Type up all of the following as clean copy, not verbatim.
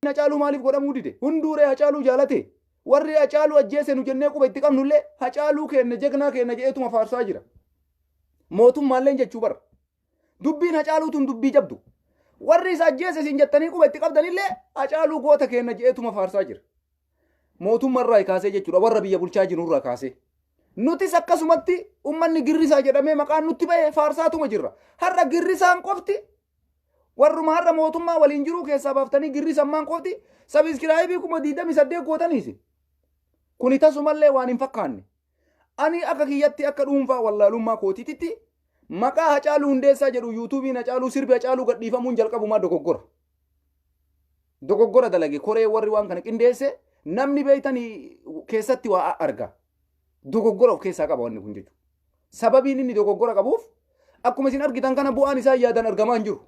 Hacaaluu maaliif godhamuu dide? Hunduuree Hacaaluu jaalate. Warri Hacaaluu ajjeese nu jennee quba itti qabnullee Hacaaluu keenna jegnaa keenna jedheetuma faarsaa jira. Mootummaalleen jechuu bara. Dubbiin Hacaaluu tun dubbii jabdu. Warri isa ajjeese isin jettanii quba itti qabdanillee Hacaaluu goota keenna jedheetuma faarsaa jira. Mootummarraa kaasee jechuudha, warra biyya bulchaa jirurraa kaasee. Nutis akkasumatti ummanni girrisaa jedhamee maqaan nutti bahe faarsaatuma jirra. Har'a girrisaan qofti, warruma har'a mootummaa waliin jiruu keessaa baaftanii girrisammaan qofti sabiskiraayibii 28,000 gootaniisi. Kuni tasumallee waan hin fakkaanne. Ani akka kiyyatti, akka dhuunfaa wallaalummaa kootiititti, maqaa Hacaaluu Hundeessaa jedhu yuutuubiin Hacaaluu, sirbi Hacaaluu gadhiifamuun jalqabumaa dogoggora. Dogoggora dalage koree warri waan kana qindeesse. Namni beeytanii keessatti waa arga. Dogoggora of keessaa qaba wanni kun jechuudha. Sababiin inni dogoggora qabuuf, akkuma isin argitan kana bu'aan isaan yaadan argamaa hin jiru.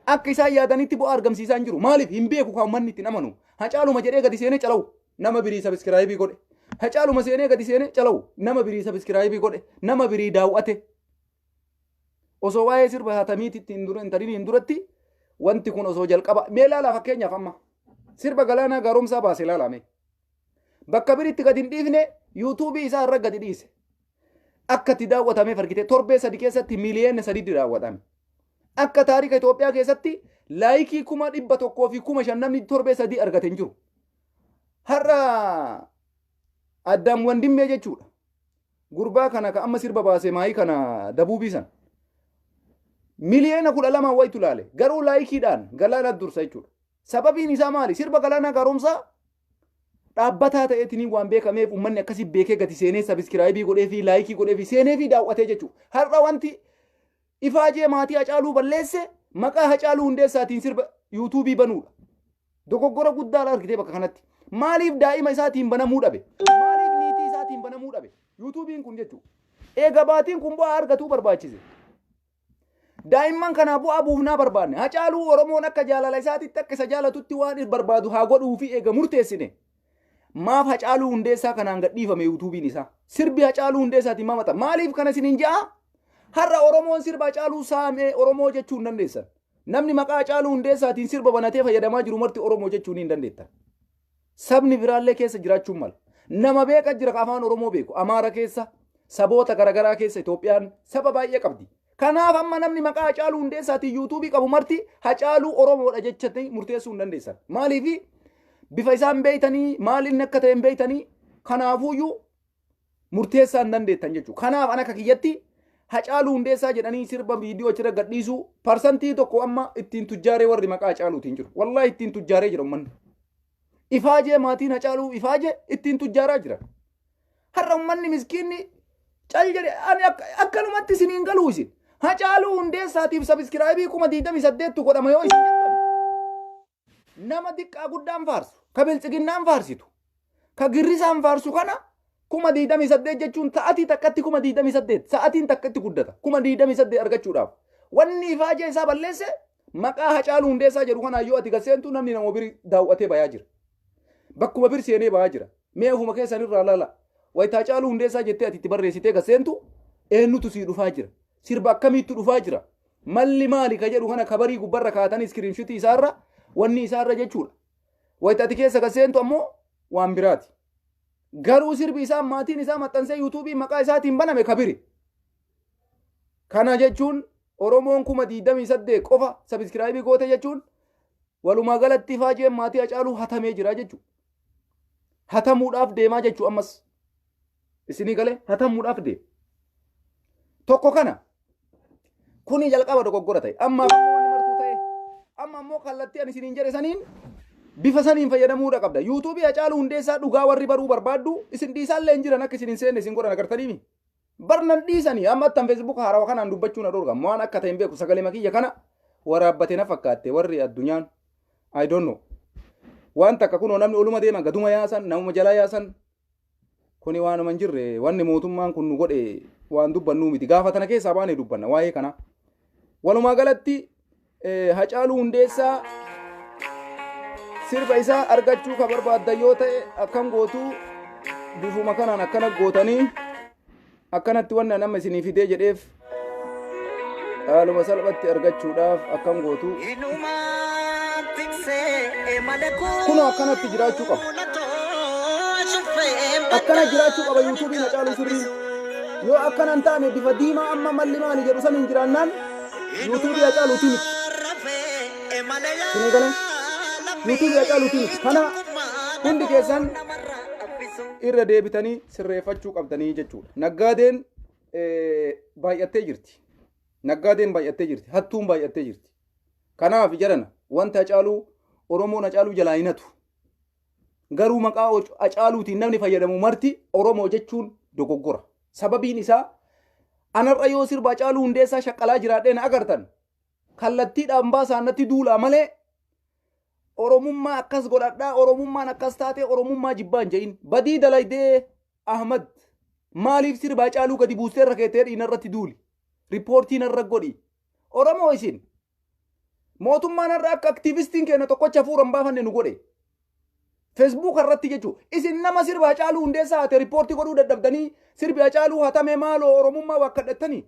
Akka isaan yaadanitti bu'aa argamsiisaa hin jiru. Maaliif hin beeku kan uummanni ittiin amanu. Hacaaluma jedhee gadi seenee calawu nama birii sabiskiraayibii godhe. Hacaaluma seenee gadi seenee calawu nama birii sabiskiraayibii godhe, nama birii daawwate. Osoo waa'ee sirba hatamiititti hin dura hin tariniin duratti, wanti kun osoo jalqaba mee ilaalaa. Fakkeenyaaf amma sirba Galaanaa Gaaromsaa baase ilaalaa mee. Bakka biritti gadi hin dhiifne, yuutuubii isaa irra gadi dhiise. Akka itti daawwatameef argite, torbee 3 keessatti miliyoona 3tti daawwatame. Akka taarika Itoophiyaa keessatti laayikii 105,000 namni torbee 3 argate hin jiru. Har'a Addaam Wandimmee jechuudha. Gurbaa kana ka amma sirba baase maayii kana dabuubii san. Miliyoona 12 wayitu laale. Garuu laayikiidhaan Galaanaa dursa jechuudha. Sababiin isaa maali? Sirba Galaanaa Gaaromsaa dhaabbataa ta'eetiin waan beekameef, uummanni akkasii beekee gadi seenee sabiskiraayibii godhee fi laayikii godhee fi seenee fi daawwatee jechuudha. Har'a wanti ifaajee maatii Hacaaluu balleesse maqaa Hacaaluu Hundeessaatiin sirba yuutuubii banuudha. Dogoggora guddaadha argitee bakka kanatti. Maaliif daa'ima isaatiin banamuu dhabe? Maaliif niitii isaatiin banamuu dhabe? Yuutuubiin kun jechuudha. Eega baatiin kun bu'aa argatuu barbaachise. Daa'imman kanaa bu'aa buufnaa barbaanne. Hacaaluu Oromoon akka jaalala isaatitti, akka isa jaalatutti waan barbaadu haa godhuu fi eega murteessine. Maaf Hacaaluu Hundeessaa kanaan gadhiifame yuutuubiin isaa? Sirbi Hacaaluu Hundeessaatiin maal maxxa? Maaliif kana isiniin ja'a? Har'a Oromoon sirba Hacaaluu saamee Oromoo jechuu hin dandeessan. Namni maqaa Hacaaluu Hundeessaatiin sirba banatee fayyadamaa jiru marti Oromoo jechuu ni hin dandeettan. Sabni biraallee keessa jiraachuun mala. Nama beeka jira ka afaan Oromoo beeku. Amaara keessa, saboota garaagaraa keessa, Itoophiyaan saba baay'ee qabdi. Kanaaf amma namni maqaa Hacaaluu Hundeessaatiin yuutuubii qabu marti Hacaaluu Oromoodha jechatanii murteessuu hin dandeessan. Maaliif? Bifa isaan beeytanii, maal inni akka ta'e hin beeytanii, kanaafuuyyuu murteessaa hin dandeettan jechuudha. Kanaaf an akka kiyyatti Hacaaluu Hundeessaa jedhanii sirba viidiyoo achirra gadhiisuu 1% amma ittiin tujjaaree warri maqaa Hacaaluutiin jiru. Wallaahi ittiin tujjaaree jira uummanni. Ifaajee maatiin Hacaaluu ifaajee ittiin tujjaaraa jira. Har'a uummanni miskiinni cal jedhe ani akkanumatti isiniin galuu isin. Hacaaluu Hundeessaatiif sabiskiraayibii 28,000tu godhama yoo isin jettan, nama diqqaa guddaan faarsu, ka biltsiginnaan faarsitu, ka girrisaan faarsu kana 28,000 jechuun sa'atii takkatti 28,000, sa'atiin takkatti guddata 28,000 argachuudhaaf. Wanni ifaajee isaa balleesse maqaa Hacaaluu Hundeessaa jedhu kanaan yoo ati gaseentu namni nama biri daawwatee bayaa jira. Bakkuma bir seenee bayaa jira. Mee ofuma keessan irraa laala. Wayita Hacaaluu Hundeessaa jettee ati itti barreessitee gaseentu eenyutu sii dhufaa jira? Sirba akkamiitu dhufaa jira? Malli maali ka jedhu kana kabarii gubbarra kaatanii iskiriinshutii isaarra, wanni isaarra jechuudha. Wayita ati keessa gaseentu ammoo waan biraati. Garuu sirbi isaa maatiin isaa maxxansee yuutuubii maqaa isaatiin baname kabiri. Kana jechuun Oromoon 28,000 qofa sabiskiraayibii goote jechuun walumaa galatti ifaajeen maatii Hacaaluu hatamee jira jechuudha. Hatamuudhaaf deemaa jechuu ammas. Isinii galee, hatamuudhaaf deema. Tokko kana. Kuni jalqaba dogoggora ta'e. Amma ammoo wanni martuu ta'e. Amma ammoo kallattii ani isiniin jedhe saniin, bifa saniin fayyadamuudha qabda. Yuutuubii Hacaaluu Hundeessaa dhugaa warri baruu barbaaddu isin dhiisaallee hin jiran, akka isin hin seenne isin godhan agartaniimi. Barnan dhiisanii amma attan feesbuuka haarawaa kanaan dubbachuu na dhorgan. Waan akka ta'e hin beeku, sagalee makiyya kana waraabbate na fakkaatte warri addunyaan. I don't know. Waan takka kunoo namni oluma deema gaduma yaasan, namuma jalaa yaasan. Kuni waanuma hin jirre, wanni mootummaan kun nu godhe waan dubbannuu miti. Gaafa tana keessaa baanee dubbanna waa'ee kanaa. Walumaa galatti Hacaaluu Hundeessaa sirba isaa argachuu ka barbaaddan yoo ta'e akkam gootu? Bifuma kanaan akkana gootanii, akkanatti wanni an amma isinii fidee jedheef haaluma salphatti argachuudhaaf akkam gootu? Inuma tiksa. Kunoo akkanatti jiraachuu qaba. Akkana jiraachuu qaba yuutuubiin Hacaaluu sirriin. Yoo akkana hin taane, bifa diimaa amma malli maali jedhu saniin jiraannaan, yuutuubii Hacaaluutii miti. Isinii galee? Yuutuubii Hacaaluutii miti. Kana hundi keessan irra deebitanii sirreeffachuu qabdanii jechuudha. Naggaadeen baay'attee jirti. Naggaadeen baay'attee jirti. Hattuun baay'attee jirti. Kanaaf jedhana, wanta Hacaaluu, Oromoon Hacaaluu jalaa hin hatu. Garuu maqaa Hacaaluutiin namni fayyadamu marti Oromoo jechuun dogoggora. Sababiin isaa, anarra yoo sirba Hacaaluu Hundeessaa shaqqalaa jiraadhee na agartan, kallattiidhaan baasaan natti duulaa malee, Oromummaa akkas godhadhaa, Oromummaan akkas taate, Oromummaa jibbaa hin jedhin. Badii dalaydee Ahmad, maaliif sirba Hacaaluu gadi buustee irra keettee dhiina irratti duuli? Riippoortii narra godhi. Oromoo isin mootummaan har'a akka aktiivistiin keenya tokkocha hafuura hin baafanne nu godhe. Feesbuuk irratti jechuun isin nama sirba Hacaaluu Hundeessaa hate riippoortii godhuu dadhabdanii, sirbi Hacaaluu hatame maaloo Oromummaa wakkadhattanii.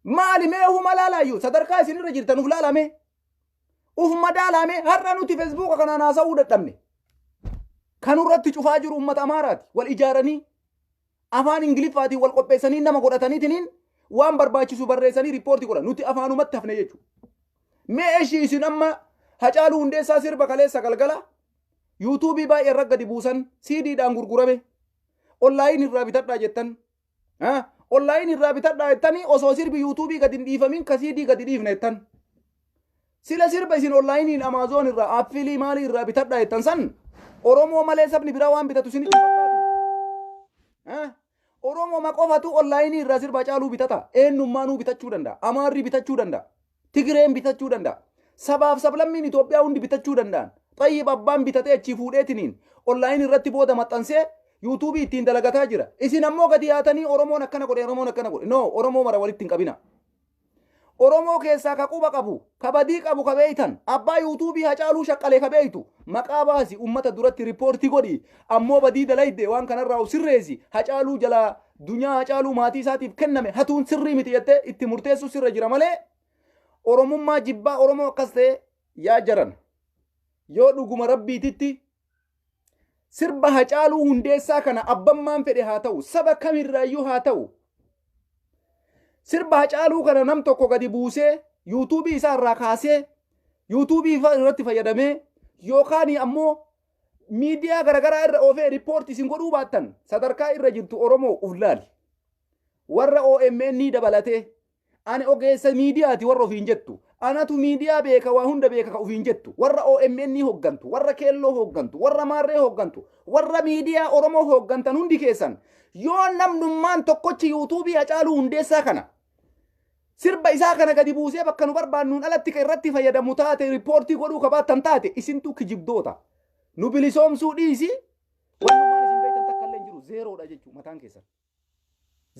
Maali mee ofuma laalaayyuu, sadarkaa isin irra jirtan uf laalame. Uf madaalame. Har'a nuti feesbuuka kanaan haasa'uu dadhabne. Kanurratti cufaa jiru uummata Amaaraati. Wal ijaaranii afaan Ingiliffaatiin wal qopheessanii, nama godhataniitiniin waan barbaachisu barreessanii riippoortii godhan. Nuti afaanumatti hafne jechuudha. Mee eshii, isin amma Hacaaluu Hundeessaa sirba kaleessa galgala yuutuubii baay'ee irra gadi buusan, CDdhaan gurgurame, online irraa bitadhaa jettan. Online irraa bitadhaa jettanii, osoo sirbi yuutuubii gadi hin dhiifamin ka CD gadi dhiifne jettan. Sila sirba isin onlaayiniin Amazon irraa, Appilii maalii irraa bitadhaa jettan san, Oromoo malee sabni biraa waan bitatu isinitti fakkaatu? Oromoo ma qofatu onlaayinii irraa sirba Hacaaluu bitata? Eenyummaanuu bitachuu danda'a. Amaarri bitachuu danda'a. Tigireen bitachuu danda'a. Sabaaf sablammiin Itoophiyaa hundi bitachuu danda'an. Xayyib abbaan bitatee achii fuudheetiniin onlaayinii irratti booda maxxansee yuutuubii ittiin dalagataa jira. Isin ammoo gadi yaatanii Oromoon akkana godhe, Oromoon akkana godhe. No, Oromoo mara walitti hin qabina. Oromoo keessaa ka quba qabu, ka badii qabu ka beeytan, abbaa yuutuubii Hacaaluu shaqqalee ka beeytu, maqaa baasi, ummata duratti riippoortii godhi, ammoo badii dalayde waan kanarraa of sirreessi, Hacaaluu jalaa dunyaa Hacaaluu maatii isaatiif kenname hatuun sirrii miti jettee itti murteessuu sirra jira malee, Oromummaa jibbaa, Oromoo akkas ta'e yaa jaran. Yoo dhuguma rabbiititti sirba Hacaaluu Hundeessaa kana abbammaan fedhe haa ta'u, saba kamirraayyuu haa ta'u, sirba Hacaaluu kana nam tokko gadi buusee, yuutuubii isaa irraa kaasee, yuutuubii irratti fayyadamee yookaan ammoo miidiyaa garaagaraa irra oofee riippoortii isin godhuu baattan, sadarkaa irra jirtu Oromoo uf laali. Warra OMN dabalatee, ani ogeessa miidiyaati warra ofiin jettu, anatu miidiyaa beeka, waa hunda beeka ka ofiin jettu, warra OMN hooggantu, warra Keelloo hooggantu, warra Maarree hooggantu, warra miidiyaa Oromoo hooggantan hundi keessan, yoo namnummaan tokkochi yuutuubii Hacaaluu Hundeessaa kana, sirba isaa kana gadi buusee bakka nu barbaannuun alatti ka irratti fayyadamu taate, riippoortii godhuu ka baattan taate, isintu kijibdoota. Nu bilisoomsuu dhiisi, wannummaan isin beektan takka illee hin jiru, zeeroodha jechuudha mataan keessan.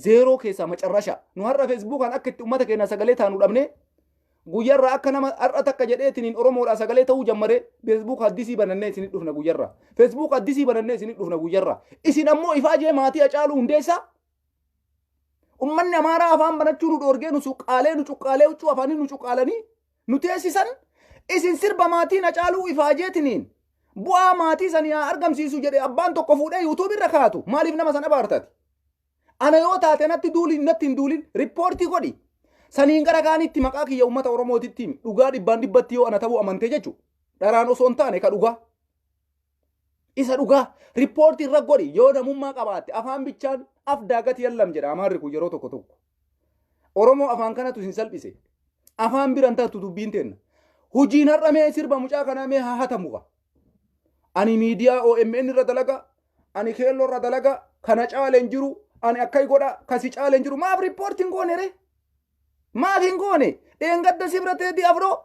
Zeeroo keessaa macarrasha. Nu har'a feesbuukaan akka itti uummata keenya sagalee taanu dhabne, guyyarraa akka nama har'a takka jedheetiniin Oromoodhaa sagalee ta'uu jammaree, feesbuuk addisii banannee isinit dhufna guyyarraa. Feesbuuk addisii banannee isinit dhufna guyyarraa. Isin ammoo ifaajee maatii Hacaaluu Hundeessaa, ummanni Amaaraa afaan banachuu nu dhoorgee, nu suqqaalee, nu cuqqaalee, huccuu afaanii nu cuqqaalanii nu teessisan, isin sirba maatiin Hacaaluu ifaajeetiniin bu'aa maatii sanii haa argamsiisu jedhe abbaan tokko fuudhee yuutuub irra kaatu, maaliif nama san abaartati? Ana yoo taate natti duulin, natti hin duulin, riippoortii godhi. Saniin gara kaanitti maqaa kiyya uummata Oromootitti himi. Dhugaa dhibbaan dhibbatti yoo ana ta'uu amantee jechuudha. Dharaan osoo hin taane ka dhugaa. Isa dhugaa riippoortii irra godhi yoo namummaa qabaatte. Afaan bichaan af daagati yallam jedha Amaarri kun yeroo tokko tokko. Oromoo afaan kanatu isin salphise. Afaan biran taatu dubbiin teenna. Hojiin har'a mee sirba mucaa kanaa mee haa hatamu ka. Ani miidiyaa OMN irra dalaga, ani Keelloo irra dalaga, kana caale hin jiru, ani akkai godha, kasi caale hin jiru. Maaf riippoortii hin goone ree? Maaf hin goone? Dheengadda sibra Teedii Afroo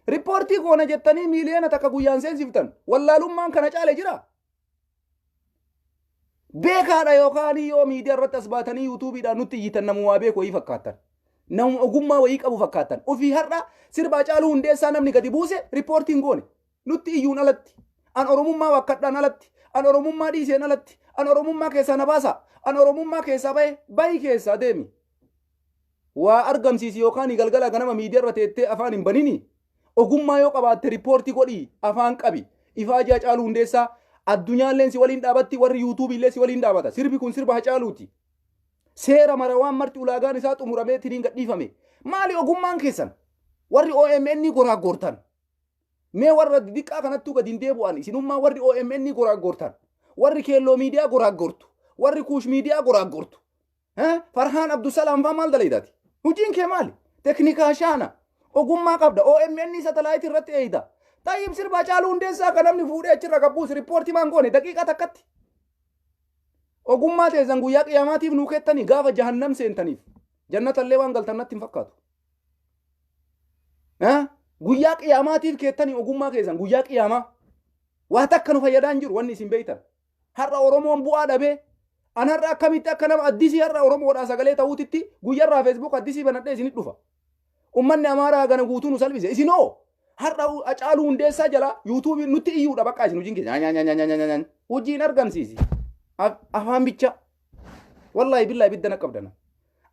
riippoortii goona jettanii 1 miiliyoona guyyaan seensiftan. Wallaalummaan kana caale jira? Beekaadha yookaan yoo miidiyaa irratti as baatanii yuutuubiidhaan nutti iyyitan, namumaa beeku wayii fakkaattan. Namuma ogummaa wayii qabu fakkaattan. Ofii har'a sirba Hacaaluu Hundeessaa namni gadi buuse riippoortii hin goone. Nutti iyyuun alatti. An Oromummaa wakkadhaan alatti. An Oromummaa dhiiseen alatti. An Oromummaa keessaa na baasa. An Oromummaa keessaa bahe, bahi keessaa deemi. Waa argamsiisi yookaan galgala ganama miidiyaa irra teettee afaan hin banini. Ogummaa yoo qabaatte riippoortii godhii afaan qabi. Ifaajii Hacaaluu Hundeessaa addunyaalleen si waliin dhaabatti, warri yuutuubiillee si waliin dhaabata. Sirbi kun sirba Hacaaluuti. Seera mara waan marti ulaagaan isaa xumuramee tiniin gadhiifame. Maali ogummaan keessan? Warri OMN goraaggoortan. Mee warra xixiqqaa kanattuu gadi hin deebi'an, isinummaa warri OMN goraaggoortan. Warri Keelloo Miidiyaa goraaggoortu. Warri Kuush Miidiyaa goraaggoortu. Farhaan Abdusalaam faa maal dalaydaati? Hojiin kee maali? Teknikaa shaana. Ogummaa qabda. OMN satellite irratti eeyida. Xayyib, sirba Hacaaluu Hundeessaa kan namni fuudhee achirra gabbuus riippoortii maan goone daqiiqaa takkatti? Ogummaa teessan guyyaa qiyaamaatiif nuu keettanii gaafa jahannam seentaniif. Jannatallee waan galtan natti hin fakkaatu. Guyyaa qiyaamaatiif keettanii ogummaa keessan guyyaa qiyaamaa. Waa takka nu fayyadaa hin jiru wanni isin beektan. Har'a Oromoon bu'aa dhabee, an har'a akkamitti akka nama addisii har'a Oromoodhaa sagalee ta'uutitti guyyarraa Facebook addisii banadhee isinit dhufa. Ummanni Amaaraa gana guutuu nu salphise. Isinoo har'a Hacaaluu Hundeessaa jala yuutuubii nutti iyyuudha, bakka isin hojiin keessa hojiin argamsiisi. Afaan bicha. Wallaahi billaahi ibidda na qabdana.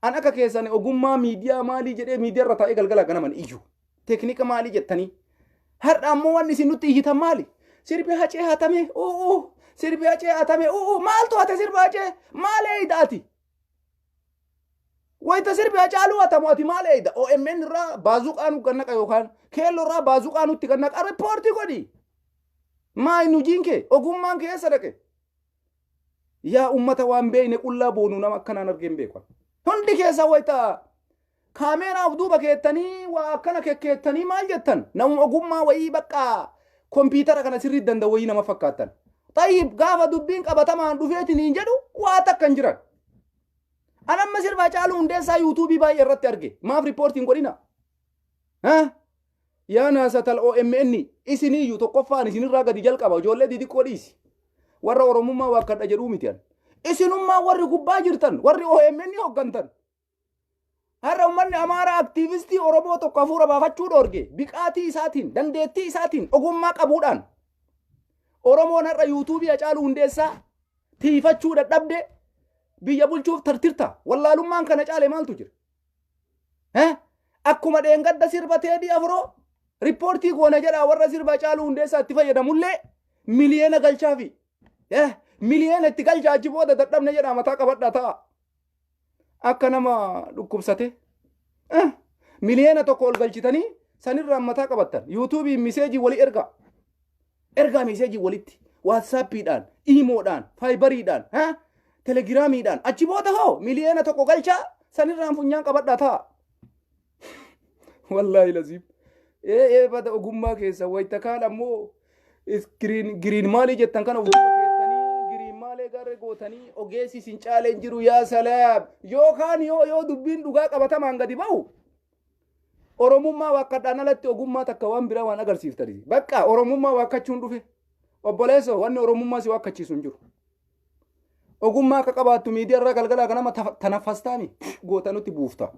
An akka keessan ogummaa miidiyaa maalii jedhee miidiyaa irra taa'ee galgala ganaman iyyu. Teeknika maalii jettanii. Har'a ammoo wanni isin nutti iyyitan maali? Sirbi Hacee hatame, u'u. Sirbi Hacee hatame, u'u. Maaltu hate sirba Hacee? Maal eeyida ati? Wayita sirbi Hacaaluu hatamu ati maal eeyida? OMN irraa baazuqaa nu gannaqa yookaan Keelloo irraa baazuqaa nutti gannaqa, riippoortii godhi. Maa inni hojiin kee? Ogummaan kee eessa dhaqe? Yaa ummata waan beekne qullaa boonu, nama akkanaan argeen beeku. Hundi keessa wayita kaameeraa of duuba keettanii waa akkana kekkeettanii maal jettan, nama ogummaa wayii bakka kompiitara kana sirriitti danda'u wayii nama fakkaattan. Xayyib, gaafa dubbiin qabatamaan dhufeetiin hin jedhu waa takka hin jiran. An amma sirba Hacaaluu Hundeessaa yuutuubii baay'ee irratti arge. Maaf riippoortiin godhina? Yaa naasatal OMN, isiniyyuu tokkoffaan isinirraa gadi jalqaba, ijoollee xixiqqoo dhiisi. Warra Oromummaa waakkadha jedhuu miti an. Isinummaa warri gubbaa jirtan, warri OMN hooggantan. Har'a uummanni Amaaraa aktiivistii Oromoo tokko hafuura baafachuu dhoorge, biqaatii isaatiin, dandeettii isaatiin, ogummaa qabuudhaan. Oromoon har'a yuutuubii Hacaaluu Hundeessaa tiifachuu dadhabde biyya bulchuuf tartirta. Wallaalummaan kana caale maaltu jira? Akkuma dheengadda sirba Teedii Afroo riippoortii goona jedhaa, warra sirba Hacaaluu Hundeessaa itti fayyadamullee miliyoona galchaafi. Miliyoona itti galchaa, achi booda dadhabne jedhaa mataa qabadhaa ta'a. Akka nama dhukkubsate. Miliyoona 1 ol galchitanii sanirraan mataa qabattan. Yuutuubiin miseejii walii ergaa. Ergaa miseejii walitti. Waatsaappiidhaan, iimoodhaan, faayibariidhaan, telegiraamiidhaan. Achi booda hoo miliyoona 1 galchaa, sanirraan funyaan qabadhaa ta'a. Wallaahi laziim. Ee bada ogummaa keessa wayita kaan ammoo iskiriin giriin maalii jettan kana of duuba keettanii giriin maalee garee gootanii ogeessi isin caalee hin jiru, yaa salaam. Yookaan yoo dubbiin dhugaa qabatamaan gadi ba'u, Oromummaa waakkadhaan alatti ogummaa takka waan biraa waan agarsiiftani. Bakka Oromummaa waakkachuun dhufe. Obboleessoo, wanni Oromummaa si waakkachiisu hin jiru. Ogummaa akka qabaattu miidiyaa irraa galgalaa ganama tanaffastaami goota nutti buufta.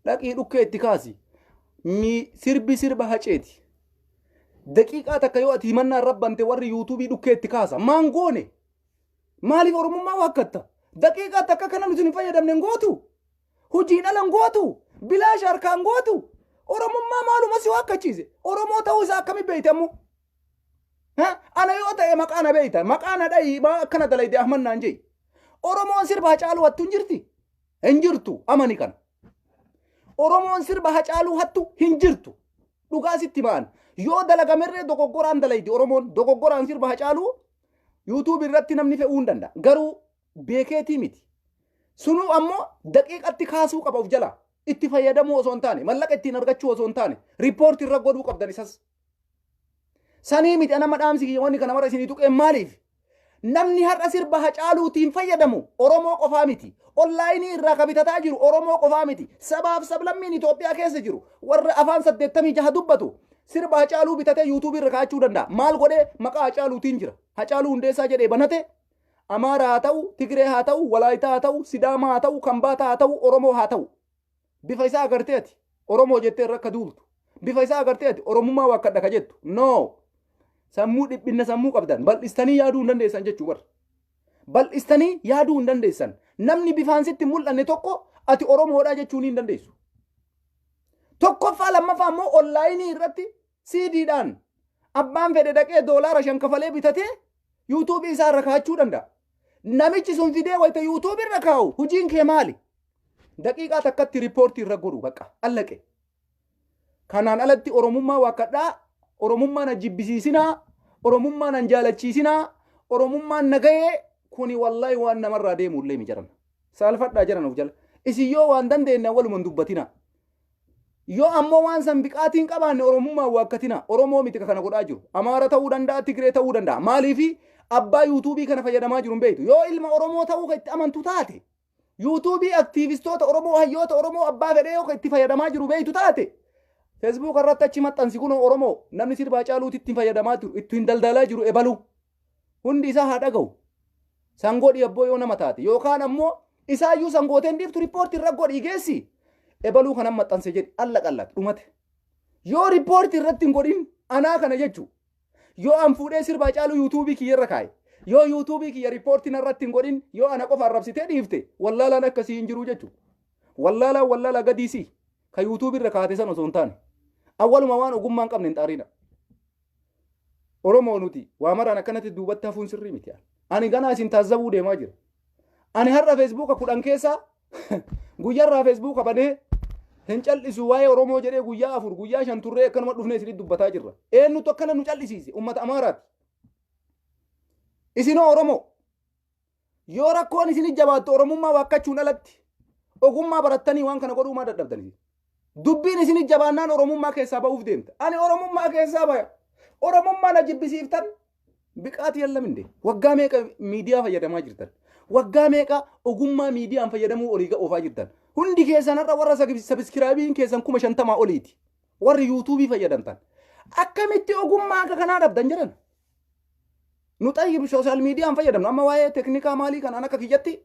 Dhaqii dhukkee itti kaasi. Sirbi sirba Haceeti. Daqiiqaa takka yoo ati himannaa irra bante, warri yuutuubii dhukkee itti kaasa. Maan goone? Maaliif Oromummaa waakkatta? Daqiiqaa takka kana nuti hin fayyadamne hin gootu. Hojiin ala hin gootu. Bilaasha harkaan gootu. Oromummaa maaluma si waakkachiise? Oromoo ta'uu isaa akkami beeyte ammoo? Ana yoo ta'e maqaa na beeyta. Maqaa na dhayi, maa akkana dalayde Ahmad naan je'i. Oromoon sirba Hacaaluu hattu hin jirti? Hin jirtu, amani kana. Oromoon sirba Hacaaluu hattu hin jirtu. Dhugaa sitti ma'an. Yoo dalagamerree dogoggoraan dalaydi Oromoon. Dogoggoraan sirba Hacaaluu YouTube irratti namni fe'uu hin danda'a. Garuu beekeetii miti. Sunuu ammoo daqiiqatti kaasuu qaba of jalaa. Itti fayyadamuu osoo hin taane, mallaqa ittiin argachuu osoo hin taane, riippoortii irra godhuu qabdan isas. Sanii miti, anama dhaamsi kiyya wanni kana mara isinii tuqeen maaliif? Namni har'a sirba Hacaaluutiin fayyadamu Oromoo qofaa miti. Onlaayinii irraa ka bitataa jiru Oromoo qofaa miti. Sabaaf sablammiin Itoophiyaa keessa jiru warra afaan 86 dubbatu sirba Hacaaluu bitatee yuutuubii irra kaa'achuu danda'a. Maal godhee maqaa Hacaaluutiin jira. Hacaaluu Hundeessaa jedhee banate, Amaara haa ta'u, Tigree haa ta'u, Walaayitaa haa ta'u, Sidaamaa haa ta'u, Kambaataa haa ta'u, Oromoo haa ta'u. Bifa isaa agartee ati Oromoo jettee irra akka duultu. Bifa isaa agartee ati Oromummaa waakkadha ka jettu. No. Sammuu dhiphinna sammuu qabdan. Bal'istanii yaaduu hin dandeessan jechuu bara. Bal'istanii yaaduu hin dandeessan. Namni bifaan sitti hin mul'anne tokko ati Oromoodha jechuu ni hin dandeessu. Tokkoffaa, lammaffaa immoo onlaayinii irratti CDdhaan abbaan fedhe dhaqee $5 kafalee bitatee yuutuubii isaa irra kaa'achuu danda'a. Namichi sun fidee wayita yuutuubii irra kaa'u hojiin kee maali? Daqiiqaa takkatti riippoortii irra godhu bakka allaqe. Kanaan alatti Oromummaa waakkadhaa, Oromummaa na jibbisiisinaa, Oromummaa nan jaalachiisinaa, Oromummaan na ga'ee kuni wallaahi waan namarraa deemu illee mi jiran. Saalfadhaa jiran of jala. Isin yoo waan dandeenye walumaan dubbatina. Yoo ammoo waan san biqaatiin qabaanne Oromummaa waakkatina. Oromoo miti kana godhaa jiru. Amaara ta'uu danda'a, Tigree ta'uu danda'a. Maaliifi abbaa yuutuubii kana fayyadamaa jiru hin beektu. Yoo ilma Oromoo ta'uu kan itti amantu taate, yuutuubii aktiivistoota Oromoo, hayyoota Oromoo abbaa fedhee yoo kan itti fayyadamaa jiru beektu taate, Feesbuuk irratti achi maxxansi kunoo Oromoo namni sirba Hacaaluutti ittiin fayyadamaa jiru, ittiin daldalaa jiru ebalu. Hundi isaa haa dhaga'u. San godhi abboo yoo nama taate yookaan ammoo isaayyuu san gooteen dhiiftu riippoortii irra godhii geessi. Ebaluu kanan maxxanse jedhi alla qallate dhumate. Yoo riippoortii irratti hin godhin anaa kana jechu. Yoo an fuudhee sirba Hacaaluu yuutuubii kiyya irra kaa'e. Yoo yuutuubii kiyya riippoortii narratti hin godhin yoo ana qofa arrabsitee dhiifte wallaalaan akkasii hin jiru jechu. Wallaalaan wallaalaa gadii si. Ka yuutuubii irra kaa'ate san osoo hin taane. Awwaluma waan ogummaa hin qabne hin xaarina. Oromoo nuti waa maraan akkanatti duubatti hafuun sirrii miti. Ani ganaa isin taazzabuu deemaa jira. Ani har'a feesbuuka 10 keessaa guyyaarraa feesbuuka banee hin cal'isu waa'ee Oromoo jedhee guyyaa 4 guyyaa 5 turree akkanuma dhufnee isinitti dubbataa jirra. Eenyutu akkana nu cal'isiise? Uummata Amaaraati. Isinoo Oromoo. Yoo rakkoon isin jabaattu Oromummaa waakkachuun alatti ogummaa barattanii waan kana godhuu maa dadhabdanii? Dubbiin isin jabaannaan Oromummaa keessaa ba'uuf deemta. Ani Oromummaa keessaa baya. Oromummaa na jibbisiiftan biqaati yallaminde. Waggaa meeqa miidiyaa fayyadamaa jirtan? Waggaa meeqa ogummaa miidiyaan fayyadamuu olii oofaa jirtan? Hundi keessan har'a warra sabiskiraayibiin keessan 50,000 oliiti. Warri yuutuubii fayyadamtan. Akkamitti ogummaa akka kanaa dhabdan jedhan? Nu xayyib sooshaal miidiyaan fayyadamnu. Amma waa'ee teknikaa maalii kanaan akka kiyyatti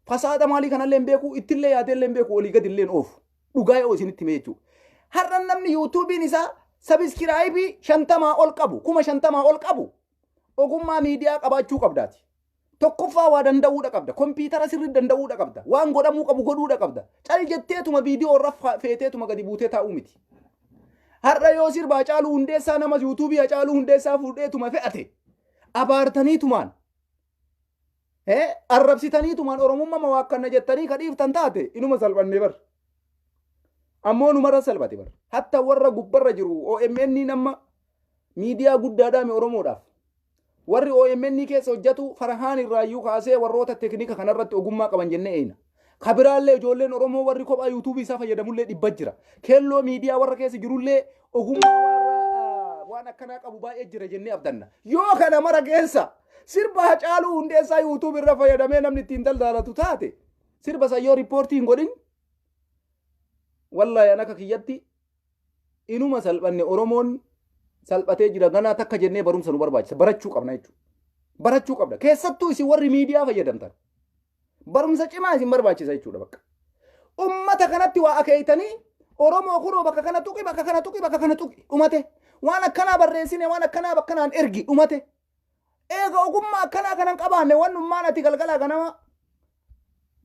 fasaada maalii kanallee hin beeku, ittillee yaadeellee hin beeku, olii gadi illee oofu. Dhugaa yoo isinitti hime jechuudha. Har'a namni yuutuubiin isaa sabiskiraayibii 50 ol qabu, 50,000 ol qabu ogummaa miidiyaa qabaachuu qabdaati. Tokkoffaa waa danda'uudha qabda. Kompiitara sirrii danda'uudha qabda. Waan godhamuu qabu godhuudha qabda. Cal jetteetuma viidiyoo irra feeteetuma gadi buutee taa'uu miti. Har'a yoo sirba Hacaaluu Hundeessaa nama yuutuubii Hacaaluu Hundeessaa fuudheetuma fe'ate abaartaniitumaan arrabsitaniitumaan Oromummaa mawaakkanna jettanii ka dhiiftan taate inuma salphannee bar. Ammoo numarra salphate bar. Hatta warra gubbarra jiru OMN nama miidiyaa guddaadhaami Oromoodhaaf. Warri OMN keessa hojjetu Farhaan irraayyuu kaasee warroota teeknika kanarratti ogummaa qaban jennee eeyna. Kabiraallee ijoolleen Oromoo warri kophaa yuutuubii isaa fayyadamullee dhibba jira. Keelloo miidiyaa warra keessa jirullee ogummaa warra waan akkanaa qabu baay'ee jira jennee abdanna. Yoo kana mara keessa sirba Hacaaluu Hundeessaa yuutuubii irra fayyadamee namni ittiin daldalatu taate sirba san yoo riippoortii hin godhin wallaahi an akka kiyyatti inuma salphanne. Oromoon salphatee jira ganaa takka jennee barumsa nu barbaachisa barachuu qabna jechuudha. Barachuu qabna keessattuu isin warri miidiyaa fayyadamtan barumsa cimaa isin barbaachisa jechuudha bakka. Ummata kanatti waa akeeytanii Oromoo kunoo bakka kana tuqi, bakka kana tuqi, bakka kana tuqi, dhumate. Waan akkanaa barreessine, waan akkanaa bakka kanaan ergi, dhumate. Eega ogummaa akkanaa kanan qabaanne wannummaan ati galgalaa ganama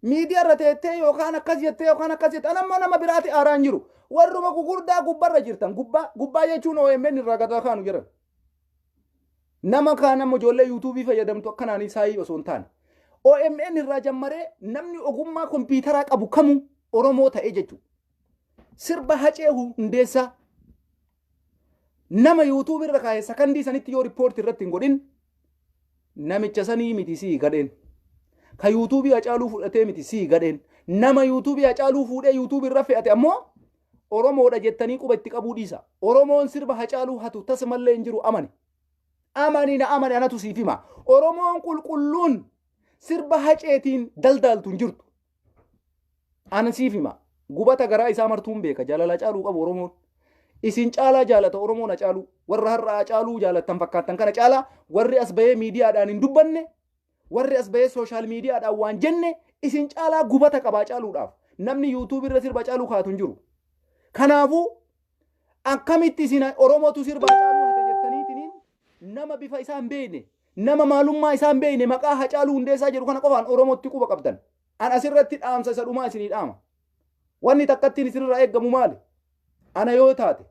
miidiyaa irra teettee yookaan akkas jettee yookaan akkas jettee anammoo nama biraati aaraan jiru. Warruma gugurdaa gubbarra jirtan gubbaa gubbaa jechuun OMN irraa gadaa kaanu jiran. Nama kaan amma ijoollee yuutuubii fayyadamtu akkanaan saayii osoo hin taane. OMN irraa jammaree namni ogummaa kompiitaraa qabu kamuu Oromoo ta'ee jechuudha. Sirba Hacee Hundeessaa nama yuutuubii irra kaa'e sakandii sanitti yoo riippoortii irratti hin godhin namicha sanii miti sii gadheen. Ka yuutuubii Hacaaluu fudhatee miti sii gadheen. Nama yuutuubii Hacaaluu fuudhee yuutuubii irra fe'ate ammoo Oromoodha jettanii quba itti qabuu dhiisa. Oromoon sirba Hacaaluu hatu tasumallee hin jiru amani. Amani na amani anatu siif hima. Oromoon qulqulluun sirba Haceetiin daldaaltu hin jirtu. Ana siif hima. Gubata garaa isaa martuun beeka. Jaalala Hacaaluu qabu Oromoon. Isin caalaa jaalata Oromoon Hacaaluu. Warra har'a Hacaaluu jaalattan fakkaattan kana caalaa warri as bahee miidiyaadhaan hin dubbanne, warri as bahee sooshaal miidiyaadhaan waan jenne isin caalaa gubata qaba Hacaaluudhaaf. Namni yuutuubii irra sirba Hacaaluu kaatu hin jiru. Kanaafuu akkamitti isin Oromootu sirba Hacaaluu hate jettaniitiniin nama bifa isaa hin beekne, nama maalummaa isaa hin beekne maqaa Hacaaluu Hundeessaa jedhu kana qofaan Oromootti quba qabdan. An asirratti dhaamsa isa dhumaa isinii dhaama. Wanni takkattiin isinirraa eeggamu maali? Ana yoo taate.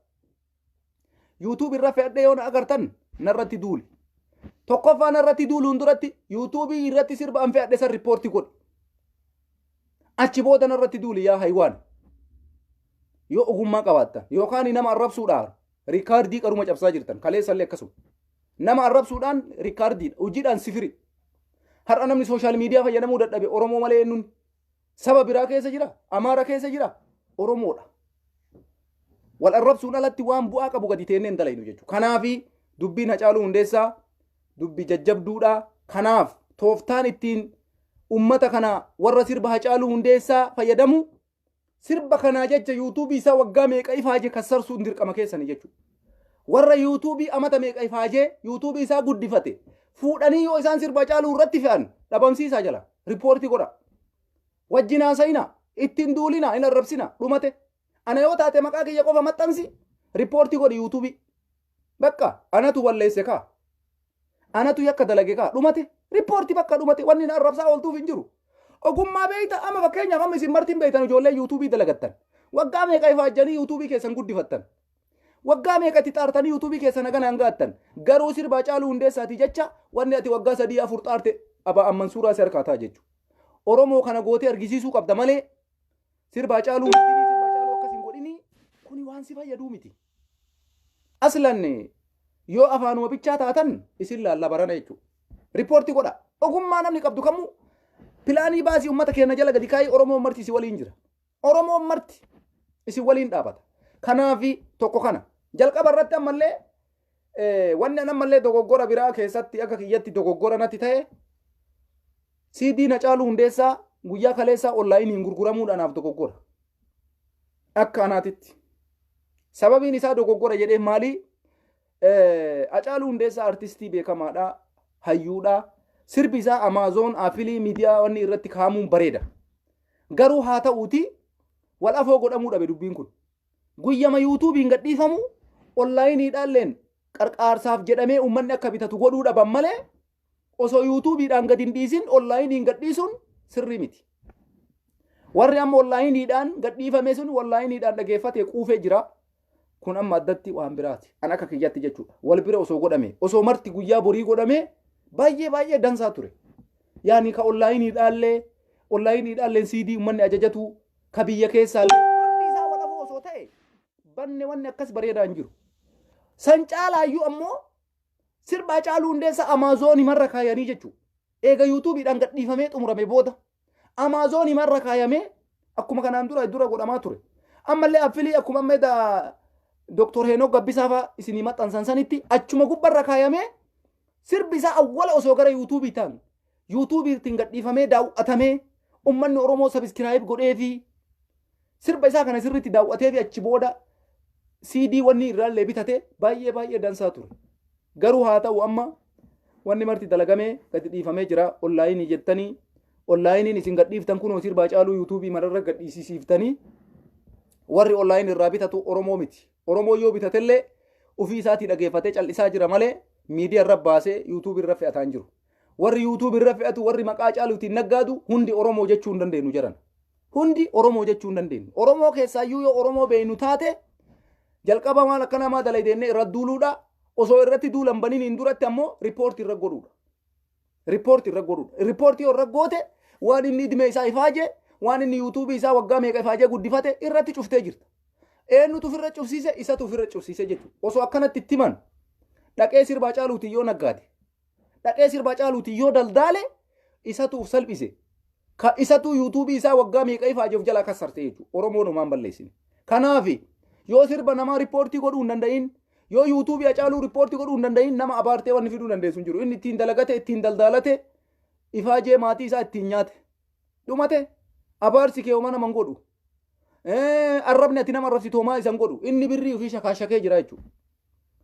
YouTube irra fe'adhee yoo na agartan narratti duuli. Tokkoffaa narratti duuluun duratti YouTube irratti sirba an fe'adhe san riippoortii godhi. Achi booda narratti duuli yaa haywaan. Yoo ogummaa qabaattan yookaan nama arrabsuudhaan riikaardii qaruma cabsaa jirtan kaleessallee akkasuma. Nama arrabsuudhaan riikaardiidha. Hojiidhaan sifiri. Har'a namni social media fayyadamuu dadhabe Oromoo malee eenyuun saba biraa keessa jira, Amaara keessa jira, Oromoodha. Wal arrabsuun alatti waan bu'aa qabu gadi teennee hin dalaynu jechuudha. Kanaafi dubbiin Hacaaluu Hundeessaa dubbii jajjabduudha. Kanaaf tooftaan ittiin ummata kana warra sirba Hacaaluu Hundeessaa fayyadamu sirba kanaa jecha yuutuubii isaa waggaa meeqa ifaaje kassarsuun dirqama keessanii jechuudha. Warra yuutuubii amata meeqa ifaajee yuutuubii isaa guddifate fuudhanii yoo isaan sirba Hacaaluu irratti fe'an dhabamsiisaa jala riippoortii godha. Wajjin haasa'ina, ittiin duulina, hin arrabsina, dhumate. Ana yoo taate maqaa kiyya qofa maxxansi riippoortii godhi yuutuubii. Bakka anatu balleesse kaa. Anatu yakka dalage kaa dhumate. Riippoortii bakka dhumate wanni na arrabsaa ooltuuf hin jiru. Ogummaa beeyta amma fakkeenyaaf amma isin martiin beeytan ijoollee yuutuubii dalagattan. Waggaa meeqa ifaajjanii yuutuubii keessan guddifattan. Waggaa meeqa itti xaartanii yuutuubii keessan hagana hangaattan. Garuu sirba Hacaaluu Hundeessaati jecha wanni ati waggaa 3 4 xaarte aba amman suuraa si harkaa ta'a jechuudha. Oromoo kana gootee argisiisuu qabda malee sirba Hacaaluu sirba Hacaaluu akkas hin godhini kuni waan si fayyaduu miti. Aslan yoo afaanuma bichaa taatan isin laalla barana jechuudha. Riippoortii godha. Ogummaa namni qabdu kamuu pilaanii baasii uummata keenya jala gadi kaayii Oromoon marti si waliin jira. Oromoon marti isin waliin dhaabata. Kanaafi tokko kana. Jalqaba irratti ammallee wanni an ammallee dogoggora biraa keessatti akka kiyyatti dogoggora natti ta'e CD Hacaaluu Hundeessaa guyyaa kaleessaa onlaayiniin gurguramuudhaan anaaf dogoggora. Akka anaatitti. Sababiin isaa dogoggora jedhee maali? Hacaaluu Hundeessaa artistii beekamaadha. Hayyuudha. Sirbi isaa Amazon, Apple, miidiyaa wanni irratti kaa'amuun bareeda. Garuu haa ta'uuti wal afoo godhamuu dhabe dubbiin kun. Guyyama yuutuubiin gadhiifamu onlaayiniidhaan qarqaarsaaf jedhamee uummanni akka bitatu godhuu dhaban malee osoo yuutuubiidhaan gadi hin dhiisin onlaayiniin gadhiisuun sirrii miti. Warri amma onlaayiniidhaan gadhiifame sun onlaayiniidhaan dhageeffatee quufee jira. Kun amma addatti waan biraati. An akka kiyyatti jechuudha. Wal bira osoo godhame osoo marti guyyaa borii godhame baay'ee baay'ee dansaa ture. Yaani ka onlaayiniidhaallee onlaayiniidhaallee CD uummanni ajajatu ka biyya keessaallee wanni isaa wal afoo osoo ta'e banne wanni akkas bareedaa hin jiru. San caalaayyuu ammoo sirba Hacaaluu Hundeessaa Amaazonii marra kaayanii jechuudha. Eega yuutuubiidhaan gadhiifamee xumurame booda Amaazonii marra kaayamee akkuma kanaan dura dura godhamaa ture. Ammallee Apple akkuma amma Dooktor Heenok Gabbisaa fa'aa isinii maxxansan sanitti achuma gubbarra kaayamee sirbi isaa awwala osoo gara yuutuubii ta'an yuutuubiitiin gadhiifamee daawwatamee uummanni Oromoo subscribe godhee fi sirba isaa kana sirriitti daawwatee fi achi booda CD wanni irraallee bitate baay'ee baay'ee dansaa ture. Garuu haa ta'u amma wanni marti dalagamee gadi dhiifamee jira onlaayinii jettanii onlaayiniin isin gadhiiftan kunoo sirba Hacaaluu yuutuubii mararra gadhiisisiiftanii warri online irraa bitatu Oromoo miti. Oromoo yoo bitatellee ofii isaatii dhageeffatee cal'isaa jira malee miidiyaa irra baasee yuutuubii irra fe'ataa hin jiru. Warri yuutuubii irra fe'atu warri maqaa Hacaaluutiin naggaadu hundi Oromoo jechuu hin dandeenyu jiran. Hundi Oromoo jechuu hin dandeenyu. Oromoo keessaayyuu yoo Oromoo beeynu taate jalqaba maal akka namaa dalaydennee irra duuluudha. Osoo irratti duulan baniin hin duratti ammoo riippoortii irra godhuudha. Riippoortii irra godhuudha. Riippoortii irra goote waan inni idimee isaa ifaaje waan inni yuutuubii isaa waggaa meeqa ifaajee guddifate irratti cuftee jirta. Eenyutu ofirra cufsiise isatu ofirra cufsiise jechuudha. Osoo akkanatti itti himan dhaqee sirba Hacaaluutiin yoo naggaate dhaqee sirba Hacaaluutiin yoo daldaale isatu uf salphise. Ka isatu yuutuubii isaa waggaa meeqa ifaaje of jalaa kassarte jechuudha. Oromoon homaan balleessine. Kanaaf yoo sirba namaa riippoortii godhuu hin danda'in yoo yuutuubii Hacaaluu riippoortii godhuu hin danda'in nama abaartee wanni fiduu dandeessu hin jiru. Inni ittiin dalagate ittiin daldaalate ifaajee maatii isaa ittiin nyaate. Dhumate abaarsi kee homaa nama hin godhu. Arrabni ati nama arrabsitu homaa isa hin godhu. Inni birrii ofii shakaashakee jira jechuudha.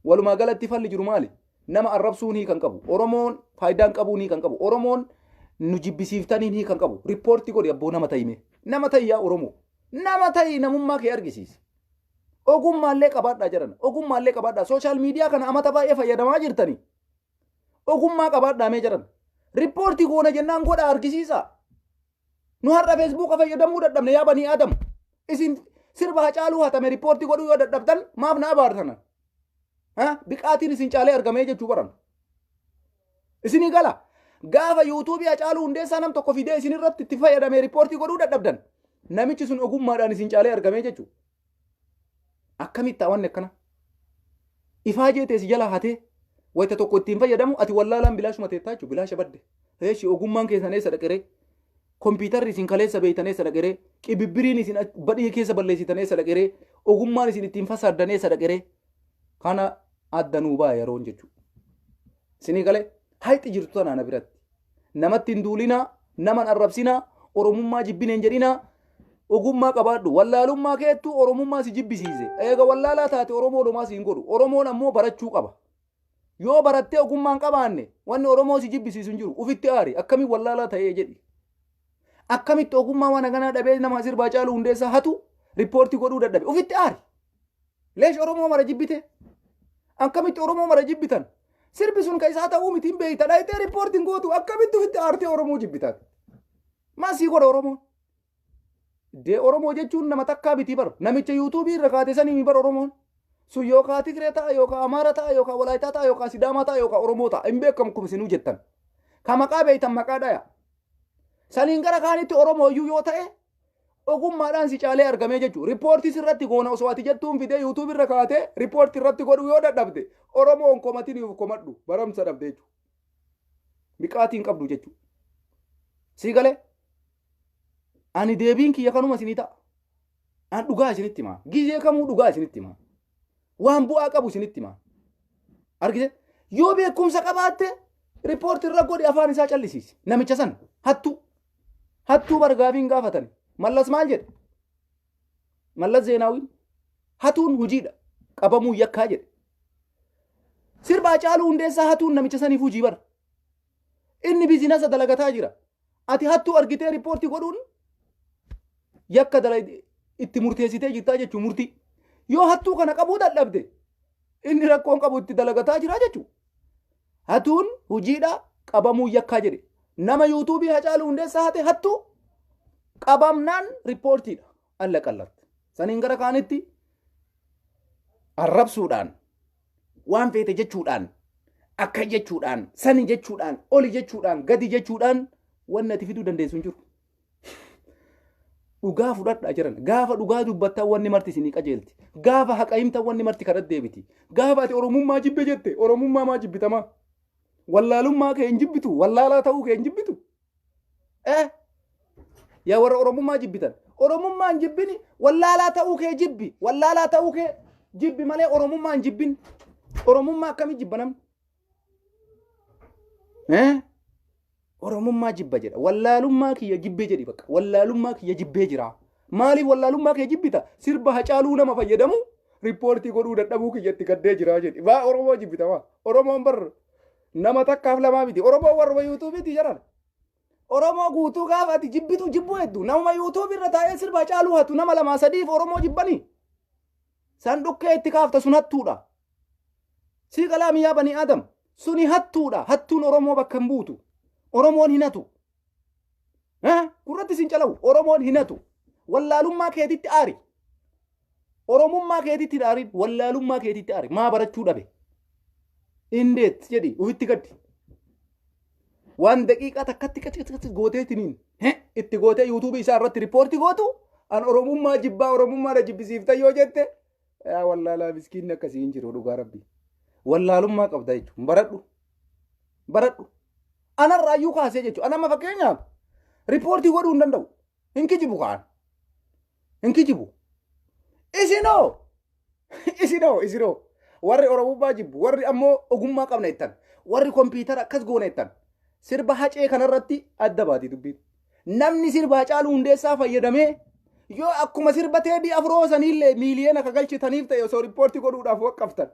Walumaa galatti falli jiru maali? Nama arrabsuun hiikan qabu. Oromoon faayidaan qabuun hiikan qabu. Oromoon nu jibbisiiftaniin hiikan qabu. Riippoortii godhi abboo nama ta'ime. Nama ta'i yaa Oromoo. Nama ta'i namummaa kee argisiisi. Ogummaallee qabaadhaa jedhan. Ogummaallee qabaadhaa. Social media kana amata baay'ee fayyadamaa jirtanii. Ogummaa qabaadhaa mee jedhan. Riippoortii goona jennaan godha argisiisa. Nu har'a feesbuuka fayyadamuu dadhabne yaa banii Adam. Isin sirba Hacaaluu hatame riippoortii godhuu yoo dadhabdan maaf na abaartana? Biqaatiin isin caalee argamee jechuu baran. Isinii gala. Gaafa yuutuubii Hacaaluu Hundeessaa nam tokko fidee isin irratti itti fayyadamee riippoortii godhuu dadhabdan. Namichi sun ogummaadhaan isin caalee argamee jechuudha. Akkamitti wanni akkana? Ifaajee teessi jala hatee wayita tokko ittiin fayyadamu ati wallaalaan bilaashuma teettaa jechuudha. Bilaasha badde. Eeshi ogummaan keessan eessa dhaqeree? Kompiitarri isin kaleessa beeytan eessa dhaqeree? Qibibbiriin isin badhii keessa balleessitan eessa dhaqeree? Ogummaan isin ittiin fasaaddan eessa dhaqeree? Kana adda nuu ba'a yeroon jechuudha. Isinii galee hayxi jirtu tanaa na biratti. Namatti hin duulinaa, nama hin arrabsinaa, Oromummaa jibbine hin jedhinaa. Ogummaa qabaadhu. Wallaalummaa keettu Oromummaa si jibbisiise. Eega wallaalaa taate Oromoo homaa si hin godhu. Oromoon ammoo barachuu qaba. Yoo barattee ogummaa hin qabaanne wanni Oromoo si jibbisiisu hin jiru. Ufitti aari. Akkamiin wallaalaa ta'ee jedhi. Akkamitti ogummaa waan akkanaa dhabee nama sirba Hacaaluu Hundeessaa hatu riippoortii godhuu dadhabe. Ufitti aari. Leesh Oromoo mara jibbite. Akkamitti Oromoo mara jibbitan? Sirbi sun kan isaa ta'uu miti hin beeyta. Dhayitee riippoortiin gootu akkamitti ufitti aartee Oromoo jibbitan? Maal sii godha Oromoon? Dee Oromoo jechuun nama takkaa miti bar. Namicha yuutuubii irra kaate sanii bar Oromoon. Sun yookaan Tigree ta'a yookaan Amaara ta'a yookaan Walaayitaa ta'a yookaan Sidaamaa ta'a yookaan Oromoo ta'a. Hin beekamu kun isinuu jettan. Ka maqaa beeytan maqaa dhaya. Saniin gara kaanitti Oromoo iyyuu yoo ta'e ogummaadhaan si caalee argamee jechuudha. Riippoortii sirratti goona osoo ati jettuun fidee yuutuubii irra kaatee riippoortii irratti godhuu yoo dadhabde Oromoon komatiniif komadhu baramsa dhabde jechuudha. Biqaatiin qabdu jechuudha. Sii galee? Ani deebiin kiyya kanuma isinii ta'a. An dhugaa isinitti himaa. Gizee kamuu dhugaa isinitti himaa. Waan bu'aa qabu isinitti himaa. Argite? Yoo beekumsa qabaatte riippoortii irra godhi afaan isaa callisiisi. Namicha san hattuu. Hattuu bargaafiin gaafatan. Mallas maal jedhe? Mallas Zeenaawiin hatuun hojiidha. Qabamuu yakkaa jedhe. Sirba Hacaaluu Hundeessaa hatuun namicha saniif hojii bara. Inni biizinasa dalagataa jira. Ati hattuu argitee riippoortii godhuun yakka itti murteessitee jirtaa jechuun murtii. Yoo hattuu kana qabuu dadhabde inni rakkoon qabu itti dalagataa jira jechuudha. Hatuun hojiidha qabamuu yakkaa jedhe. Nama yuutuubii Hacaaluu Hundeessaa hate hattuu qabamnaan riippoortiidha. Alla qallatti. Saniin gara kaanitti arrabsuudhaan waan feete jechuudhaan akka jechuudhaan sani jechuudhaan oli jechuudhaan gadi jechuudhaan wanni ati fiduu dandeessu hin jiru. Dhugaa fudhadhaa jiran. Gaafa dhugaa dubbattan wanni marti isinii qajeelti. Gaafa haqa himtan wanni marti karat deebiti. Gaafa ati Oromummaa jibbe jette Oromummaa maa jibbitamaa? Wallaalummaa kee hin jibbitu? Wallaalaa ta'uu kee hin jibbitu? Eh? Yaa warra Oromummaa jibbitan. Oromummaa hin jibbini wallaalaa ta'uu kee jibbi. Wallaalaa ta'uu kee jibbi malee Oromummaa hin jibbin. Oromummaa akkamii jibba namni? Eh? Oromummaa jibba jedha. Wallaalummaa kiyya jibbee jedhi bakka. Wallaalummaa kiyya jibbee jira. Maaliif wallaalummaa kee jibbita? Sirba Hacaaluu nama fayyadamu riippoortii godhuu dadhabuu kiyyatti gaddee jira jedhi. Baa Oromoo jibbita maa? Oromoon bar nama takkaaf lamaa miti. Oromoon warruma yuutuubiiti jedhan. Oromoo guutuu gaafa ati jibbitu jibbuu hedduu. Namuma yuutuubii irra taa'ee sirba Hacaaluu hatu nama lamaa sadiif Oromoo jibbanii. San dhukkee itti kaafta sun hattuudha. Sii qalaa miyyaa banii Adam. Suni hattuudha. Hattuun Oromoo bakka hin buutu. Oromoon hin hatu. Gurratti sin calawu. Oromoon hin hatu. Wallaalummaa keetitti aari. Oromummaa keetitti hin aarin. Wallaalummaa keetitti aari. Maa barachuu dhabe? Indeet jedhi ufitti gaddi. Waan daqiiqaa takkatti qaci gooteetiniin itti gootee yuutuubii isaa irratti riippoortii gootu an Oromummaa jibbaa Oromummaa na jibbisiifta yoo jette yaa wallaalaa miskiinni akkasii hin jiru dhugaa rabbi. Wallaalummaa qabda jechuun baradhu. Baradhu. Anarraayyuu kaasee jechuudha. An amma fakkeenyaaf riippoortii godhuu hin danda'u. Hin kijibu kaan. Hin kijibu. Isinoo isinoo isinoo warri Oromummaa jibbu warri ammoo ogummaa qabna jettan warri kompiitara akkas goona jettan sirba Hacee kanarratti adda baati dubbiin. Namni sirba Hacaaluu Hundeessaa fayyadamee yoo akkuma sirba Teedii Afroo saniillee miiliyoona ka galchitaniif ta'e osoo riippoortii godhuudhaaf waqqaftan.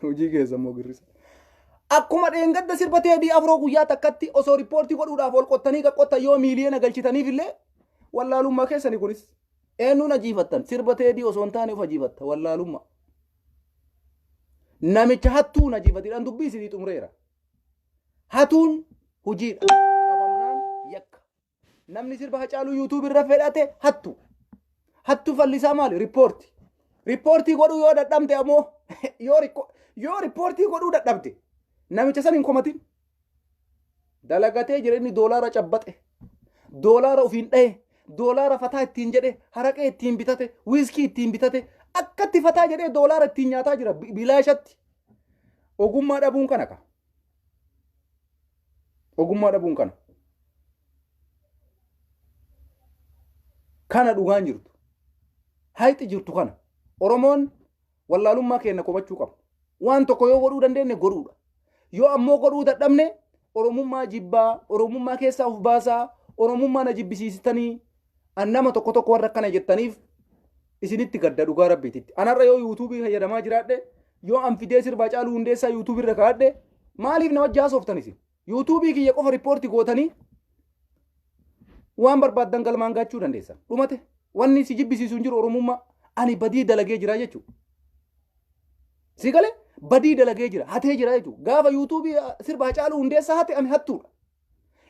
Hojii keessa immoo girrisa. Akkuma dheengadda sirba Teedii Afroo guyyaa takkatti osoo riippoortii godhuudhaaf ol qottanii qaqqottan yoo miiliyoona galchitaniif illee wallaalummaa keessani kunis. Eenyuun ajiifattan sirba Teedii osoo hin taane of ajiifatta wallaalummaa. Namicha hattuun ajiifatidhaan dubbii isinii xumureera. Hatuun hojiidha. Qabamnaan yakka. Namni sirba Hacaaluu yuutuub irra fedhate hattu. Hattu fallisaa maali? Riippoorti. Riippoortii godhuu yoo dadhabde ammoo yoo riippoortii godhuu dadhabde namicha san hin komatin. Dalagatee jira inni, doolaara cabbaxe. Doolaara ofiin dhahe. Doolaara fataa ittiin jedhe, haraqee ittiin bitate, wiiskii ittiin bitate, akkatti fataa jedhee doolaara ittiin nyaataa jira bilaashatti. Ogummaa dhabuun kana ka. Ogummaa dhabuun kana. Kana dhugaan jirtu. Hayxi jirtu kana. Oromoon wallaalummaa keenya komachuu qaba. Waan tokko yoo godhuu dandeenye godhuudha. Yoo ammoo godhuu dadhabne, Oromummaa jibbaa, Oromummaa keessaa of baasaa, Oromummaa na jibbisiistanii, an nama tokko tokko warra akkana jettaniif isinitti gadda dhugaa rabbiititti. Anarra yoo yuutuubii fayyadamaa jiraadhe, yoo an fidee sirba Hacaaluu Hundeessaa yuutuubii irra kaa'adhe, maaliif nama jaasoftan isin? Yuutuubii kiyya qofa riippoortii gootanii waan barbaaddan galmaan gaachuu dandeessan. Dhumate, wanni si jibbisiisu hin jiru Oromummaa. Ani badii dalagee jira jechuudha. Si galee, badii dalagee jira, hatee jira jechuudha. Gaafa yuutuubii sirba Hacaaluu Hundeessaa hate ani hattuudha.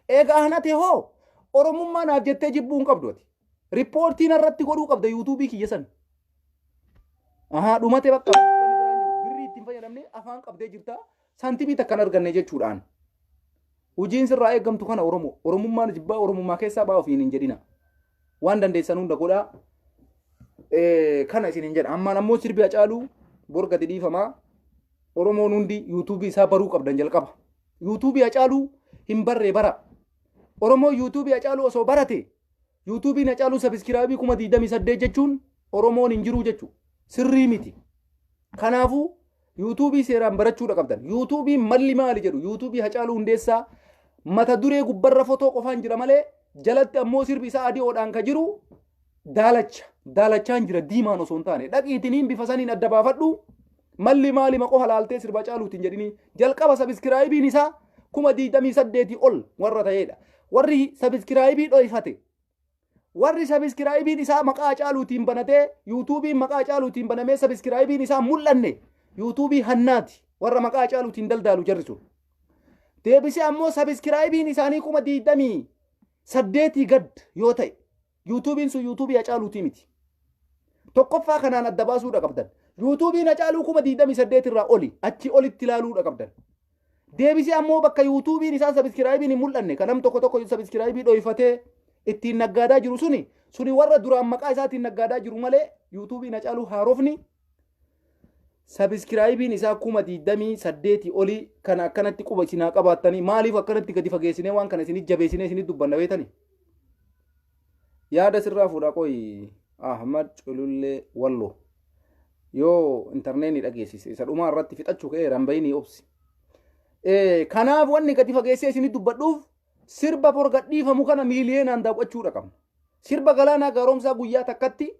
Egaa an hate hoo, Oromummaa naaf jettee jibbuu hin qabdu ati. Riippoortii narratti godhuu qabda yuutuubii kiyya san. Ahaa, dhumate bakka. Wanni biraan jiru. Birrii ittiin fayyadamne afaan qabdee jirta. Saantimii takka hin arganne jechuudhaan. Hojiin sirraa eegamtu kana Oromoo. Oromummaan jibbaa, Oromummaa keessaa ba'aa ofiin hin jedhina. Waan dandeessan hunda godhaa. Kana isin hin jedha. Ammaan ammoo sirbi Hacaaluu bor gadi dhiifamaa. Oromoon hundi yuutuubii isaa baruu qabdan jalqaba. Yuutuubii Hacaaluu hin barree bara. Oromoon yuutuubii Hacaaluu osoo barate, yuutuubiin Hacaaluu sabiskiraabii 28,000 jechuun Oromoon hin jiruu jechuudha. Sirrii miti. Kanaafuu yuutuubii seeraan barachuudha qabdan. Yuutuubiin malli maali jedhu, yuutuubii Hacaaluu Hundeessaa mata duree gubbarra fotoo qofaan jira malee jalatti ammoo sirbi isaa adii oodhaan ka jiru daalacha. Daalachaan jira, diimaan osoo hin taane. Dhaqiitiniin bifa saniin adda baafadhu. Malli maali ma qofa laaltee sirba Hacaaluutiin jedhini. Jalqaba sabiskiraayibiin isaa 28,000 ol warra ta'edha. Warri sabiskiraayibii dhoyfate, warri sabiskiraayibiin isaa maqaa Hacaaluutiin banatee, yuutuubiin maqaa Hacaaluutiin banamee sabiskiraayibiin isaa mul'anne, yuutuubii hannaati, warra maqaa Hacaaluutiin daldaalu jarri sun. Deebisee ammoo sabiskiraayibiin isaanii 28,000 gad yoo ta'e, yuutuubiin sun yuutuubii Hacaaluutii miti. Tokkoffaa kanaan adda baasuudha qabdan. Yuutuubiin Hacaaluu 28,000 irraa oli, achi olitti ilaaluudha qabdan. Deebisee ammoo bakka yuutuubiin isaa sabiskiraayibiin hin mul'anne, kan nam tokko tokko sabiskiraayibii dhoyfatee ittiin naggaadaa jiru, suni warra duraan maqaa isaatiin naggaadaa jiru malee, yuutuubiin Hacaaluu haarofni sabiskiraayibiin isaa 28,000 olii. Kana akkanatti quba isin haa qabaattanii. Maaliif akkanatti gadi fageessinee waan kana isinit jabeessinee isinit dubbanna beetanii? Yaada sirraa fuudha qoyi Ahmad Culullee Walloo. Yoo intarneetni dhageessise isa dhumaa irratti fixachuu ka'eera, hin bayinii, obsi. Kanaaf wanni gadi fageessee isinit dubbadhuuf, sirba bor gadhiifamu kana miiliyeenaan daawwachuudha qabna. Sirba Galaanaa Gaaromsaa guyyaa takkatti,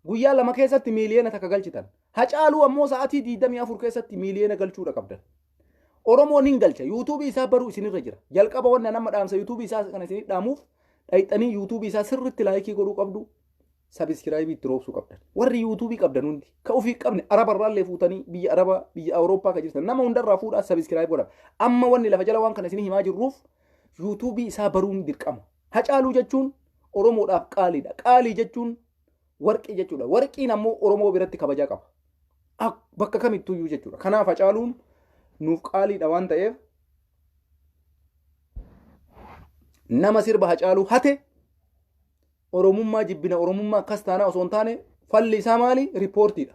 guyyaa 2 keessatti miiliyoona 1 galchitan. Hacaaluu ammoo sa'aatii 24 keessatti miiliyoona galchuudha qabdan. Oromoon hin galcha. Yuutuubii isaa baruu isinirra jira. Jalqaba wanna nama dhaamsa yuutuubii isaa kana isinit dhaamuuf, dhayxanii yuutuubii isaa sirriitti laayikii godhuu qabdu. Sabiskiraayibii itti roobsuu qabdan. Warri yuutuubii qabdan hundi. Ka ofii qabne Araba irraallee fuutanii, biyya Arabaa, biyya Awurooppaa ka jirtan nama hundarraa fuudhaa sabiskiraayib godha. Amma wanni lafa jala waan kana isinii himaa jirruuf, yuutuubii isaa baruun dirqama. Hacaaluu jechuun Oromoodhaaf qaaliidha. Qaalii jechuun warqii jechuudha. Warqiin ammoo Oromoo biratti kabajaa qaba. Bakka kamittuyyuu jechuudha. Kanaaf Hacaaluun nuuf qaaliidha waan ta'eef, nama sirba Hacaaluu hate Oromummaa jibbina, Oromummaa akkas taanaa osoo hin taane, falli isaa maali? Riippoortiidha.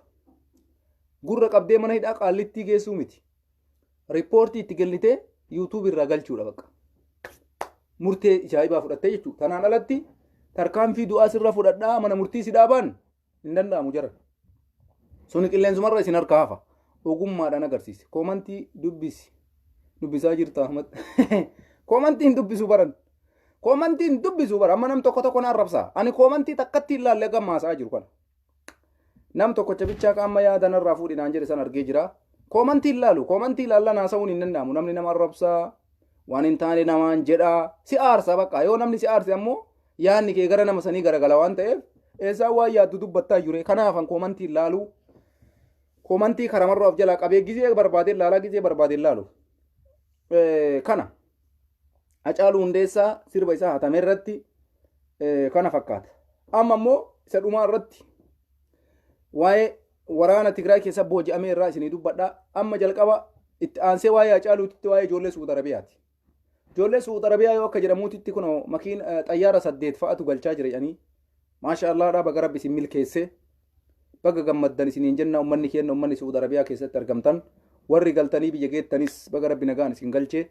Gurra qabdee mana hidhaa Qaallittii geessuu miti. Riippoortii itti kennitee yuutuubii irraa galchuudha bakka. Murtee ajaa'ibaa fudhattee jechuudha. Tanaan alatti tarkaanfii du'aa sirra fudhadhaa, mana murtii si dhaabaan hin danda'amu jara. Suni qilleensumarra isin harka hafa. Ogummaadhaan agarsiise. Koomantii dubbisi. Dubbisaa jirta Ahmad. Koomantiin dubbisu baran. Koomantiin dubbisu bara. Amma nam tokko tokko na arrabsa. Ani koomantii takkatti hin laalle gamma haasa'aa jiru kana. Nam tokkocha bichaa ka amma yaada narraa fuudhi naan jedhe san argee jira. Koomantii hin laalu. Koomantii ilaallan haasa'uun hin danda'amu. Namni nama arrabsaa. Waan hin taane namaan jedhaa. Si aarsa bakka. Yoo namni si aarse ammoo yaadni kee gara nama sanii garagala waan ta'eef, eessaan waan yaaddu dubbattaa jure. Kanaafan koomantii hin laalu. Koomantii karamarraa of jalaa qabee gizee barbaadeen laalaa, gizee barbaadeen laalu. Kana Hacaaluu Hundeessaa sirba isaa hatame irratti kana fakkaata. Amma immoo isa dhumaa irratti waa'ee Waraana Tigraay keessa booji'amee irraa isinii dubbadha. Amma jalqaba itti aansee waa'ee Hacaaluutitti waa'ee ijoollee Suud Arabiyaati. Ijoollee Suud Arabiyaa yoo akka jedhamuutitti kun makiin xayyaara 8 fa'atu galchaa jira jedhanii. Maasha Allahdha, baga Rabbi isin milkeesse. Baga gammaddan isiniin jenna, uummanni keenya, uummanni Suud Arabiyaa keessatti argamtan. Warri galtanii biyya geettanis baga Rabbi nagaan isin galche.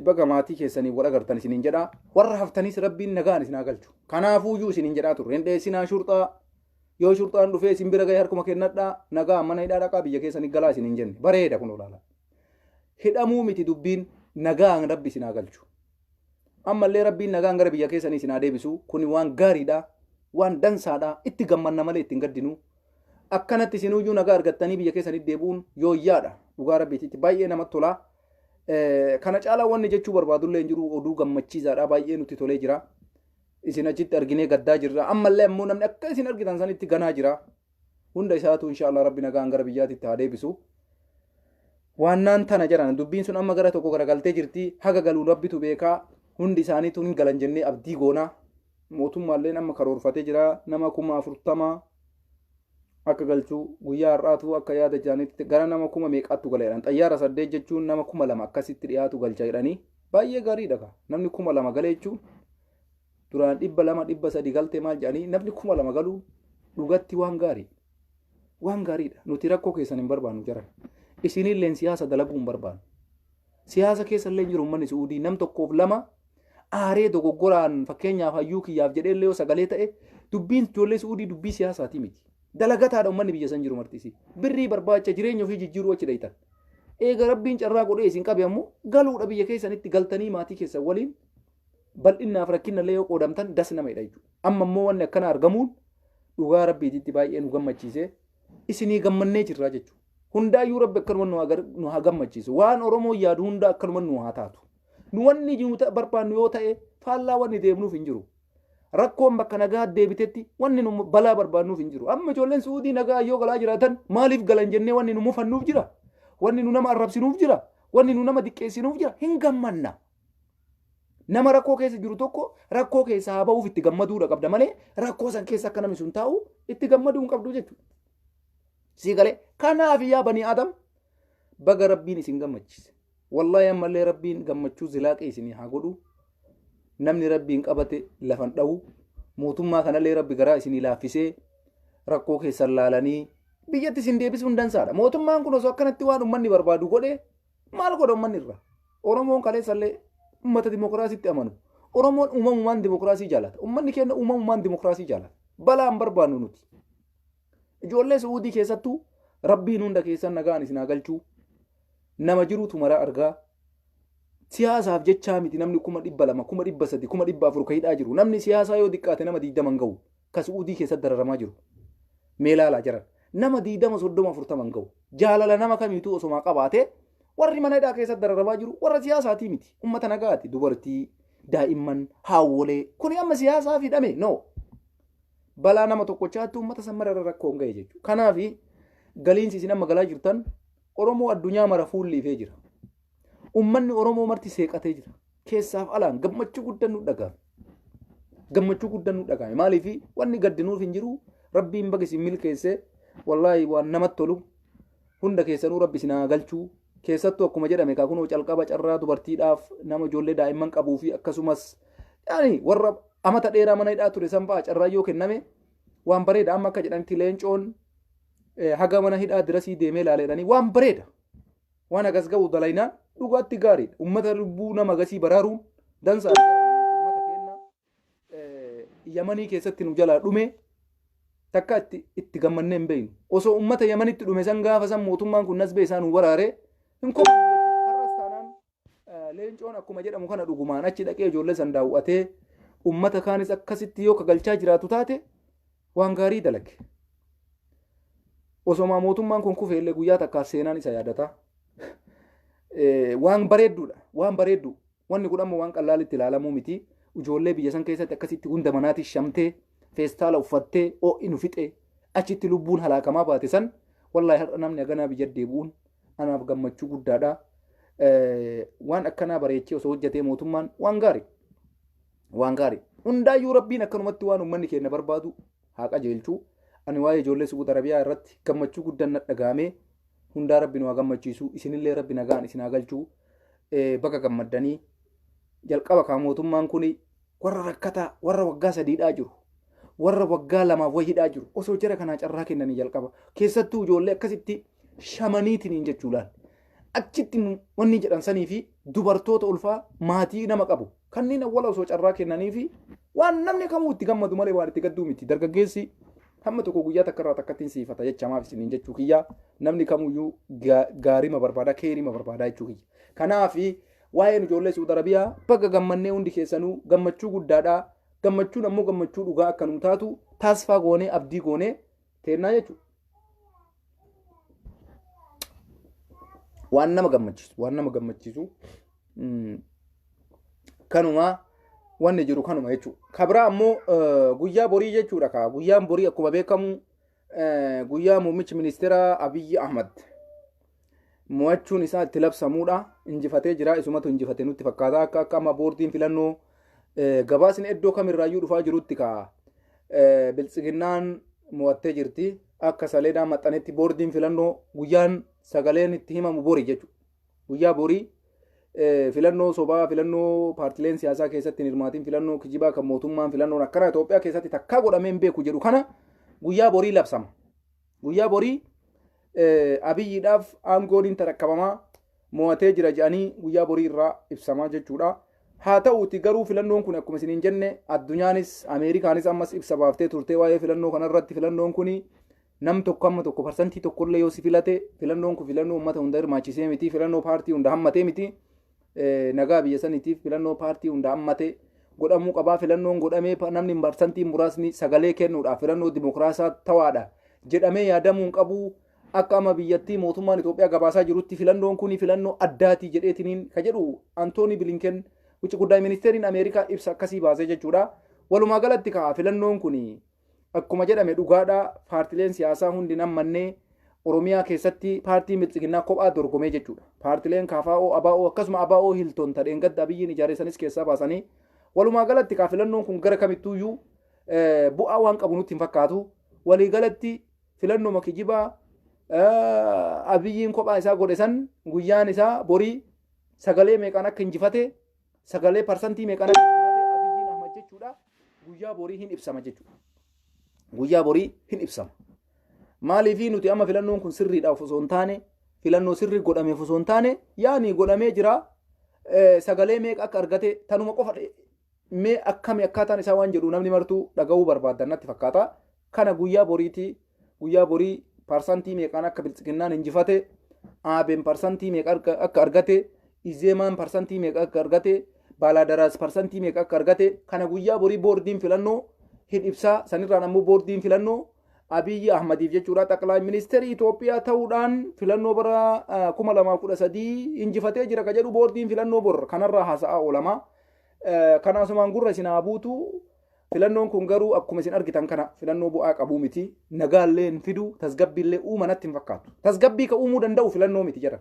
Baga maatii keessanii wal agartan isiniin jedha. Warra haftanis Rabbiin nagaan isin haa galchu. Kanaafuuyyuu isiniin jedhaa turre. Hin dheessinaa shurxaa. Yoo shurxaan dhufee isin bira gahee harkuma kennadhaa, nagaa mana hidhaa dhaqaa, biyya keessanii galaa isiniin jenne. Bareeda kun olaanaa. Hidhamuu miti dubbiin, nagaan Rabbi isin haa galchu. Ammallee Rabbiin nagaan gara biyya keessanii isin haa deebisu. Kuni waan gaariidha. Waan dansaadha. Itti gammanna malee ittiin gaddinu. Akkanatti isinuyyuu nagaa argattanii biyya keessanii deebi'uun yooyyaadha. Dhugaa Rabbiititti baay'ee namatti tola. Kana caalaa wanni jechuu barbaadullee hin jiru, oduu gammachiisaadha, baay'ee nutti tolee jira. Isin achitti arginee gaddaa jirra. Ammallee ammoo namni akka isin argitan sanitti ganaa jira. Hunda isaatu inshallah Rabbi nagaan gara biyyaatitti haa deebisu. Waannaan tana jedhan, dubbiin sun amma gara tokko garagaltee jirti. Haga galuu Rabbitu beekaa. Hundi isaaniitu hin galan jennee abdii goonaa. Mootummaalleen amma karoorfatee jira nama 40,000 akka galchuu. Guyyaa har'aatu akka yaada isaaniitti gara nama kuma meeqaattu gala jedhan. Xayyaara 8 jechuun nama 2000 akkasitti dhiyaatu galcha jedhanii, baay'ee gaariidha ka. Namni 2000 gale jechuun, duraan 200, 300 galte maal jedhanii, namni 2000 galuu dhugatti waan gaarii. Waan gaariidha. Nuti rakkoo keessan hin barbaannu jaran. Isinilleen siyaasa dalaguu hin barbaannu. Siyaasa keessa illee jiru uummanni Suudii nam tokkoof lama aaree dogoggoraan, fakkeenyaaf hayyuu kiyyaaf jedhee illee yoo sagalee ta'e, dubbiin ijoollee Suudii dubbii siyaasaatii miti. Dalagataadha uummanni biyya san jiru martisi. Birrii barbaacha jireenya ofii jijjiiruu achi dhayitan. Eega Rabbiin carraa godhee isin qabe ammoo galuudha, biyya keessanitti galtanii maatii keessan waliin bal'innaaf rakkina illee yoo qoodamtan das nama jedha jechuudha. Amma immoo wanni akkana argamuun dhugaa Rabbiititti baay'ee nu gammachiise. Isinii gammannee jirra jechuudha. Hundaayyuu Rabbi akkanuma nu haa gammachiisu. Waan Oromoo yaadu hunda akkanuma nu haa taatu. Nu wanni nu barbaannu yoo ta'e, faallaa wanni deemnuuf hin jiru. Rakkoon bakka nagaa deebitetti wanni nu balaa barbaannuuf hin jiru. Amma ijoolleen Suudii nagaa yoo galaa jiraatan maaliif galan jennee wanni nu mufannuuf jira. Wanni nu nama arrabsinuuf jira. Wanni nu nama diqqeessinuuf jira. Hin gammanna. Nama rakkoo keessa jiru tokko rakkoo keessa haa ba'uuf itti gammaduudha qabda malee rakkoo san keessa akka namni sun taa'u itti gammaduu hin qabdu jechuudha. Sii galee? Kanaaf yaa banii Adam, baga Rabbiin isin gammachiise. Wallaahi ammallee Rabbiin gammachuu zilaaqee isinii haa godhu. Namni Rabbiin qabate lafan dha'u. Mootummaa kanallee Rabbi garaa isinii laaffisee rakkoo keessan laalanii biyyatti isin deebisuun dansaadha. Mootummaan kun osoo akkanatti waan uummanni barbaadu godhe maal godha uummanni irraa? Oromoon kaleessallee uummata dimokiraasiitti amanu. Oromoon uumamumaan dimokiraasii jaalata. Uummanni keenya uumamumaan dimokiraasii jaalata. Balaa hin barbaannu nuti. Ijoollee Su'uudii keessattuu Rabbiin hunda keessan nagaan isin haa galchuu. Nama jirutu mara argaa. Siyaasaaf jechaa miti namni 200,000, 300,000, 400,000 ka hidhaa jiru. Namni siyaasaa yoo xiqqaate nama 20 hin gahu. Ka Su'uudii keessatti dararamaa jiru. Mee ilaalaa jiran. Nama 20, 30, 40 hin gahu. Jaalala nama kamiituu osomaa qabaate, warri mana hidhaa keessatti dararamaa jiru warra siyaasaatii miti. Uummata nagaati. Dubartii, daa'imman, haawwolee. Kuni amma siyaasaaf hidhame? No. Balaa nama tokkochaatti uummata san mara irra rakkoon gahe jechuudha. Kanaaf galiinsi isin amma galaa jirtan Oromoo addunyaa mara fuulli ifee jira. Uummanni Oromoo marti seeqatee jira. Keessaaf alaan gammachuu guddaan nu dhagahame. Gammachuu guddaan nu dhagahame. Maaliif wanni gaddinuuf hin jiru. Rabbiin baga isin milkeesse. Wallaahi waan namatti tolu, hunda keessanuu Rabbi isin haa galchuu. Keessattuu akkuma jedhame kunoo calqaba carraa dubartiidhaaf, nama ijoollee daa'imman qabuu fi akkasumas yaani warra amata dheeraa mana hidhaa ture san fa'a carraa yoo kenname waan bareeda. Amma akka jedhanitti leencoon haga mana hidhaa dirasii deemee ilaaleedhanii waan bareeda. Waan hagas ga'u dalaynaan dhugaatti gaariidha. Ummata lubbuu nama gasii baraaruun dansa. Ummata keenya Yamanii keessatti nu jalaa dhume takka itti gammannee hin beeknu. Osoo ummata Yamanitti dhume san gaafa san mootummaan kun nasbee isaa nu baraare hin komannu. Har'as taanaan leencoon akkuma jedhamu kana dhugumaan achi dhaqee ijoollee san daawwatee ummata kaanis akkasitti yoo kagalchaa jiraatu taate waan gaarii dalage. Osomaa mootummaan kun kufe illee guyyaa takkaaf seenaan isa yaadata. Waan bareedduudha. Waan bareeddu. Wanni kun amma waan qallaalitti ilaalamuu miti. Ijoollee biyya san keessatti akkasitti hunda manaatti shamtee, feestaala uffattee, ho'i nu fixe, achitti lubbuun halaakamaa baate san, wallaahi har'a namni haganaa biyya deebi'uun anaaf gammachuu guddaadha. Waan akkanaa bareechee osoo hojjetee mootummaan waan gaarii. Waan gaarii. Hundaayyuu Rabbiin akkanumatti waan uummanni keenya barbaadu haa qajeelchuu. Ani waa'ee ijoollee Su'uud Arabiyaa irratti gammachuu guddaan na dhaga'amee hundaa rabbi nu haa gammachiisu isinillee rabbi nagaan isin haa galchuu baga gammaddanii jalqaba kaa mootummaan kun warra rakkataa warra waggaa sadiidhaa jiru warra waggaa lamaaf wayiidhaa jiru osoo jara kanaa carraa kennanii jalqaba keessattuu ijoollee akkasitti shamaniitiin jechuudhaan achitti wanni jedhan sanii fi dubartoota ulfaa maatii nama qabu kanneen awwala osoo carraa kennanii fi waan namni kamuu itti gammadu malee waan itti gadduu miti dargaggeessi hamma tokko guyyaa takka irraa takkatti siifata jechamaaf isiniin jechuu kiyya namni kamuyyuu gaarima barbaada keerima barbaada jechuu kiyya kanaafi waa'een ijoollee Suudi Arabiyaa baga gammannee hundi keessanuu gammachuu guddaadha gammachuun ammoo gammachuu dhugaa akka nuu taatu taasfaa goonee abdii goonee teennaa jechuudha. Waan nama gammachiisu waan nama gammachiisu kanuma wanni jiru kanuma jechuudha. Kabira ammoo guyyaa borii jechuudha kaa guyyaan borii akkuma beekamu guyyaa muummichi ministeera Abiyyi Ahmad mo'achuun isaa itti labsamuudha. Injifatee jira isumatu injifate nutti fakkaata akka akka amma boordiin filannoo gabaasni iddoo kamirraayyuu dhufaa jirutti kaa biltsiginnaan mo'attee jirti. Akka saleedaan maxxanetti boordiin filannoo guyyaan sagaleen itti himamu bori jechuudha. Guyyaa borii filannoo sobaa filannoo paartileen siyaasaa keessatti hin hirmaatin filannoo kijibaa kan mootummaan filannoon akkana Itoophiyaa keessatti takkaa godhamee hin beeku jedhu kana guyyaa borii labsama. Guyyaa borii Abiyyiidhaaf aangoon hin tarakkabamaa mo'atee jira jedhanii guyyaa borii irraa ibsamaa jechuudha. Haa ta'uuti garuu filannoon kun akkuma isiniin jenne addunyaanis Ameerikaanis ammas ibsa baaftee turtee waa'ee filannoo kanarratti filannoon kun nam tokko amma tokko parsantii tokkollee yoo si filate filannoon kun filannoo uummata hunda hirmaachisee miti filannoo paartii hunda hammatee miti nagaa biyya saniitiif filannoo paartii hunda hammate godhamuu qabaa filannoon godhamee namni parsantii muraasni sagalee kennuudhaaf filannoo dimokiraasaa tawaadha jedhamee yaadamuu hin qabu akka amma biyyattii mootummaan Itoophiyaa gabaasaa jirutti filannoon kun filannoo addaatii jedheetiniin ka jedhu Antooni Bilinken wucci guddaa ministeeriin Ameerikaa ibsa akkasii baasee jechuudha. Walumaa galatti kaa filannoon kun akkuma jedhame dhugaadha paartileen siyaasaa hundi nammannee Oromiyaa keessatti paartiin biltsiginnaa kophaa dorgomee jechuudha. Paartileen KFO, ABO akkasuma ABO Hilton tadheen gadda Abiyyiin ijaareessanis keessaa baasanii walumaa galatti kaa filannoon kun gara kamittuuyyuu bu'aa waan qabu nutti hin fakkaatu. Waliigalatti filannoo kijibaa Abiyyiin kophaa isaa godhe san guyyaan isaa borii sagalee meeqaan akka injifate sagalee parsantii meeqaan akka injifate Abiyyiin Ahmad jechuudha. Guyyaa borii hin ibsama jechuudha. Guyyaa borii hin ibsama. Maaliifii nuti amma filannoon kun sirriidhaaf osoo hin taane filannoo sirrii godhameef osoo hin taane yaani godhamee jira sagalee meeqa akka argate tanuma qofa mee akkami akkaataan isaa waan jedhu namni martuu dhaga'uu barbaadan natti fakkaata. Kana guyyaa boriiti guyyaa borii parsantii meeqaan akka biltsiginnaan injifate Aabeen parsantii meeqa akka argate Izeemaan parsantii meeqa akka argate Baalaadaraas parsantii meeqa akka argate kana guyyaa borii boordiin filannoo hin ibsaa sanirraan ammoo boordiin filannoo Abiyyi Ahmadiif jechuudha xaqlaa ministeerii Itoophiyaa ta'uudhaan filannoo bara 2013 injifatee jira ka jedhu boordiin filannoo bor kanarraa haasa'aa oolama. Kanaasumaan gurra isin haa buutu filannoon kun garuu akkuma isin argitan kana filannoo bu'aa qabuu miti nagaallee hin fidu tasgabbiillee uuma natti hin fakkaatu. Tasgabbii ka uumuu danda'u filannoo miti jedhan.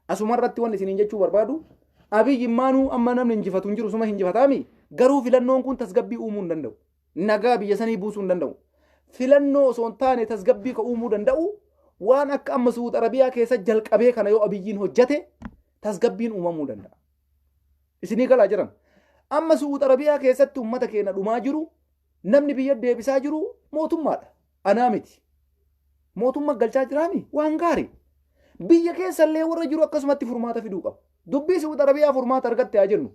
Asumarratti wanni isiniin jechuu barbaadu Abiyyi maanuu amma namni injifatu hin jiru suma injifataami garuu filannoon kun tasgabbii uumuu hin danda'u. Nagaa biyya sanii buusuu hin danda'u. Filannoo osoo hin taane tasgabbii ka uumuu danda'u waan akka amma Suud Arabiyaa keessa jalqabee kana yoo Abiyyiin hojjate tasgabbiin uumamuu danda'a. Isinii galaa jiran. Amma Suud Arabiyaa keessatti uummata keenya dhumaa jiru namni biyya deebisaa jiru mootummaadha. Anaa miti. Mootummaa galchaa jiraami waan gaarii. Biyya keessallee warra jiru akkasumatti furmaata fiduu qabu. Dubbii Suud Arabiyaa furmaata argatte haa jennu.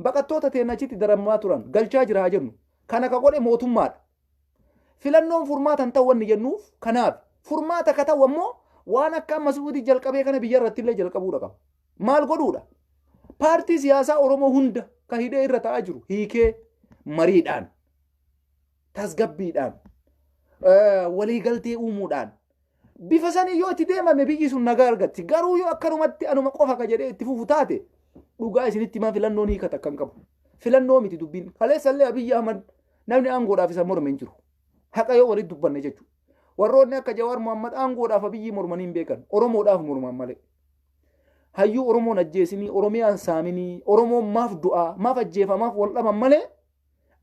Baqattoota teenya achitti daramaa turan galchaa jira haa jennu. Kana ka godhe mootummaadha. Filannoon furmaata hin ta'u wanni jennuuf kanaaf furmaata ka ta'u ammoo waan akka amma Suudii jalqabee kana biyya irratti illee jalqabuudha qaba. Maal godhuudha? Paartii siyaasaa Oromoo hunda ka hidhee irra ta'aa jiru hiikee mariidhaan tasgabbiidhaan waliigaltee uumuudhaan bifa sanii yoo itti deemame biyyi sun nagaa argatti. Garuu yoo akkanumatti anuma qofa ka jedhee itti fufu taate dhugaa isinitti himaa filannoon hiikata kan qabu. Filannoo miti dubbiin. Kaleessallee Abiyyi Ahmad namni aangoodhaaf isa morme hin jiru. Haqa yoo walitti dubbanne jechuudha. Warroonni akka Jawaar Mohammad aangoodhaaf Abiyyi mormanii hin beekan. Oromoodhaaf morman malee. Hayyuu Oromoon ajjeesinii, Oromiyaan saaminii, Oromoon maaf du'aa, maaf ajjeefamaaf wal dhaban malee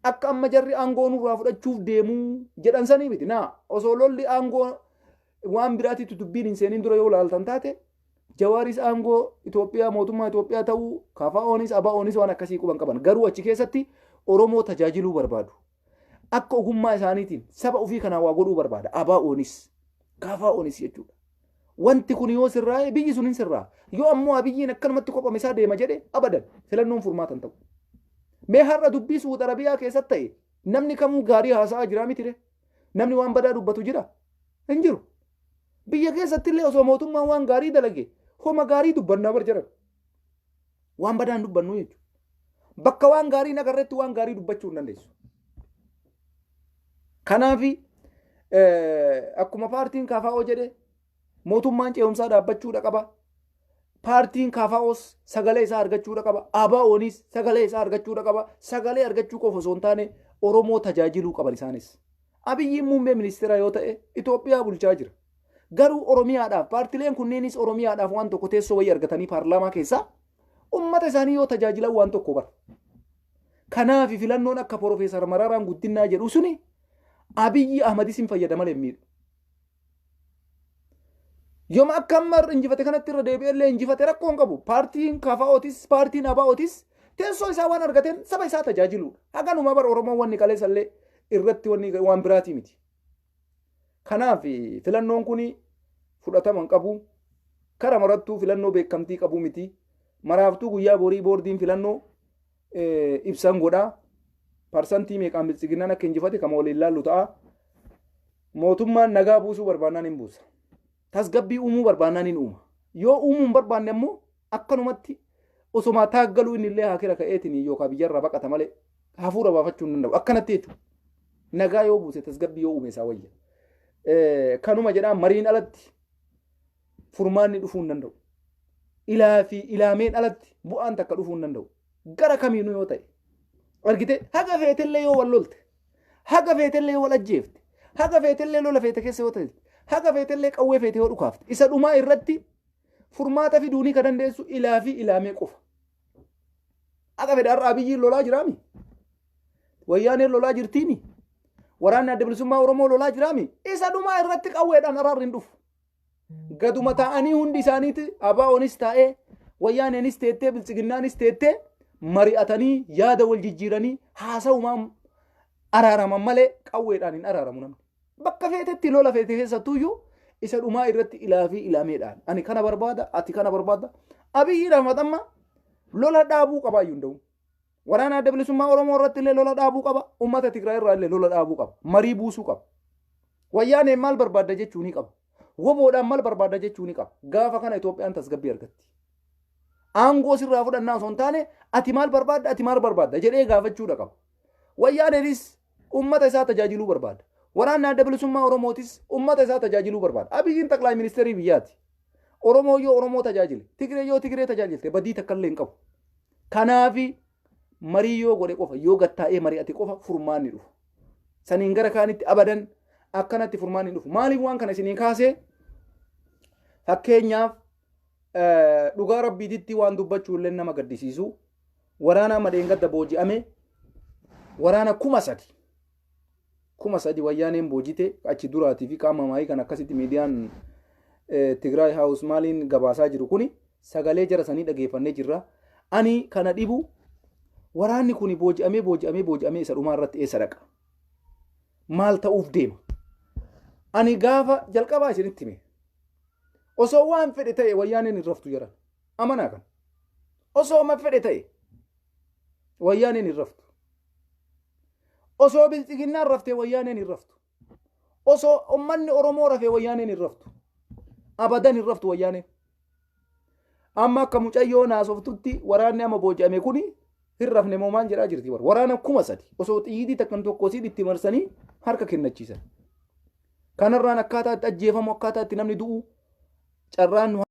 Akka amma jarri aangoo nurraa fudhachuuf deemuu jedhan sanii miti. Naa osoo lolli aangoo waan biraatitti dubbiin hin seenin dura yoo laaltan taate, Jawaaris aangoo Itoophiyaa, mootummaa Itoophiyaa ta'uu, KFO'nis ABO'nis waan akkasii quban qaban. Garuu achi keessatti Oromoo tajaajiluu barbaadu. Akka ogummaa isaaniitiin saba ofii kanaa waa godhuu barbaada. ABO'nis KFO'nis jechuudha. Wanti kun yoo sirraa'e, biyyi sun hin sirraa. Yoo ammoo Abiyyiin akkanumatti kophame isaa deema jedhe, abadan filannoon furmaata hin ta'u. Mee har'a dubbii Suud Arabiyaa keessatti ta'e namni kamuu gaarii haasa'aa jira miti? Namni waan badaa dubbatu jira? Hin jiru. Biyya keessatti illee osoo mootummaan waan gaarii dalage homa gaarii dubbannaa bar jiran. Waan badaan dubbannu jechuudha. Bakka waan gaarii nagarretti waan gaarii dubbachuu hin dandeessu. Kanaafi akkuma paartiin KFO jedhe, mootummaan ce'umsaa dhaabbachuudha qaba. Paartiin KFOs sagalee isaa argachuudha qaba. ABO'nis sagalee isaa argachuudha qaba. Sagalee argachuu qofa osoo hin taane Oromoo tajaajiluu qaban isaanis. Abiyyiin muummee ministeera yoo ta'e Itoophiyaa bulchaa jira. Garuu Oromiyaadhaaf, paartileen kunneenis Oromiyaadhaaf waan tokko teessoo wayii argatanii paarlaamaa keessaa ummata isaanii yoo tajaajilan waan tokko bara. Kanaaf filannoon akka Profeesar Mararaan Guddinaa jedhu suni Abiyyi Ahmadis hin fayyada malee hin miidhu. Yooma akka amma injifate kanatti irra deebi'ellee injifate rakkoo hin qabu. Paartiin KFO'tis, paartiin ABO'tis teessoo isaa waan argateen saba isaa tajaajiluudha. Haganuma bara Oromoon wanni kaleessallee irratti wanni waan biraatii miti. Kanaaf filannoon kun fudhatama hin qabu. Kara marattuu filannoo beekamtii qabu miti. Maraaftuu guyyaa borii boordiin filannoo ibsan godhaa. Parsantii meeqaan Biltsiginnaan akka injifate kama waliin laallu ta'a. Mootummaan nagaa buusuu barbaannaan hin buusa. Tasgabbii uumuu barbaannaan hin uuma. Yoo uumuu hin barbaanne ammoo akkanumatti osuma taaggaluu inni illee haakira ka'eetiin yookaan biyyarraa baqata malee hafuura baafachuu hin danda'u. Akkanatti jechuudha. Nagaa yoo buuse, tasgabbii yoo uume isaa wayya. Kanuma jedhaa, mariin alatti furmaanni dhufuu hin danda'u. Ilaa fi ilaameen alatti bu'aan takka dhufuu hin danda'u. Gara kamiinuu yoo ta'e. Argite, haga feetellee yoo wal lolte, haga feetellee yoo wal ajjeefte, haga feetellee lola feete keessa yoo ta'e, haga feetellee qawwee feete yoo dhukaafte, isa dhumaa irratti furmaata fiduunii ka dandeessu ilaa fi ilaamee qofa. Haga fedhe har'a Abiyyiin lolaa jiraami. Wayyaaneen lolaa jirtiimi. Waraanni Adda Bilisummaa Oromoo lolaa jiraami. Isa dhumaa irratti qawweedhaan araarri hin dhufu. Gaduma taa'anii hundi isaaniiti, ABO'nis taa'ee, Wayyaaneenis teettee, Biltsiginnaanis teettee, mari'atanii yaada wal jijjiiranii haasa'umaan araaraman malee qawweedhaan hin araaramu namni. Bakka feetetti lola feete keessattuyyuu isa dhumaa irratti ilaa fi ilaameedhaan ani kana barbaada, ati kana barbaada. Abiyyi Ahmad amma lola dhaabuu qabaayyuu hin da'u. Waraana Adda Bilisummaa Oromoo irratti illee lola dhaabuu qaba. Uummata Tigraay irraa illee lola dhaabuu qaba. Marii buusuu qaba. Wayyaaneen maal barbaadda jechuu ni qaba. Woboodhaan maal barbaadda jechuu ni qaba. Gaafa kana Itoophiyaan tasgabbii argatti. Aangoo sirraa fudhannaa osoo hin taane, ati maal barbaadda, ati maal barbaadda jedhee gaafachuudha qaba. Wayyaaneenis uummata isaa tajaajiluu barbaada. Waraanni Adda Bilisummaa Oromootis uummata isaa tajaajiluu barbaada. Abiyyiin xaqlaay ministeerii biyyaati. Oromoo yoo Oromoo tajaajile, Tigree yoo Tigree tajaajilte badii takka illee hin qabu. Kanaafi marii yoo godhe qofa, yoo gattaa'ee mari'ate qofa furmaanni dhufa. Saniin gara kaanitti abadan akkanatti furmaanni dhufu. Maaliif waan kana isiniin kaasee? Fakkeenyaaf, dhugaa rabbiititti waan dubbachuu illee nama gaddisiisu, waraana madeengadda booji'ame, waraana 3000, 3000 Wayyaaneen boojite achi duraatii fi qaama maayii kan akkasitti miidiyaan Tigraay House maaliin gabaasaa jiru kuni sagalee jara sanii dhageeffannee jirra. Ani kana dhibu, waraanni kun booji'amee booji'amee booji'amee isa dhumaa irratti eessa dhaqa? Maal ta'uuf deema? Ani gaafa jalqabaa isinitti hime. Osoo waan fedhe ta'e Wayyaaneen hin raftu jedhan. Amanaa kan. Osoo ma fedhe ta'e Wayyaaneen hin raftu. Osoo Biltsiginnaan raftee Wayyaaneen hin raftu. Osoo uummanni Oromoo rafee Wayyaaneen hin raftu. Abadan hin raftu Wayyaaneen. Amma akka mucayyoo naasoftutti waraanni amma booji'ame kuni hin rafne moo maal jedhaa jirti bara. Waraana 3000 osoo xiyyiitii takkan tokko siin itti marsanii harka kennachiisan. Kanarraan akkaataa itti ajjeefamu, akkaataa itti namni du'u, carraan nu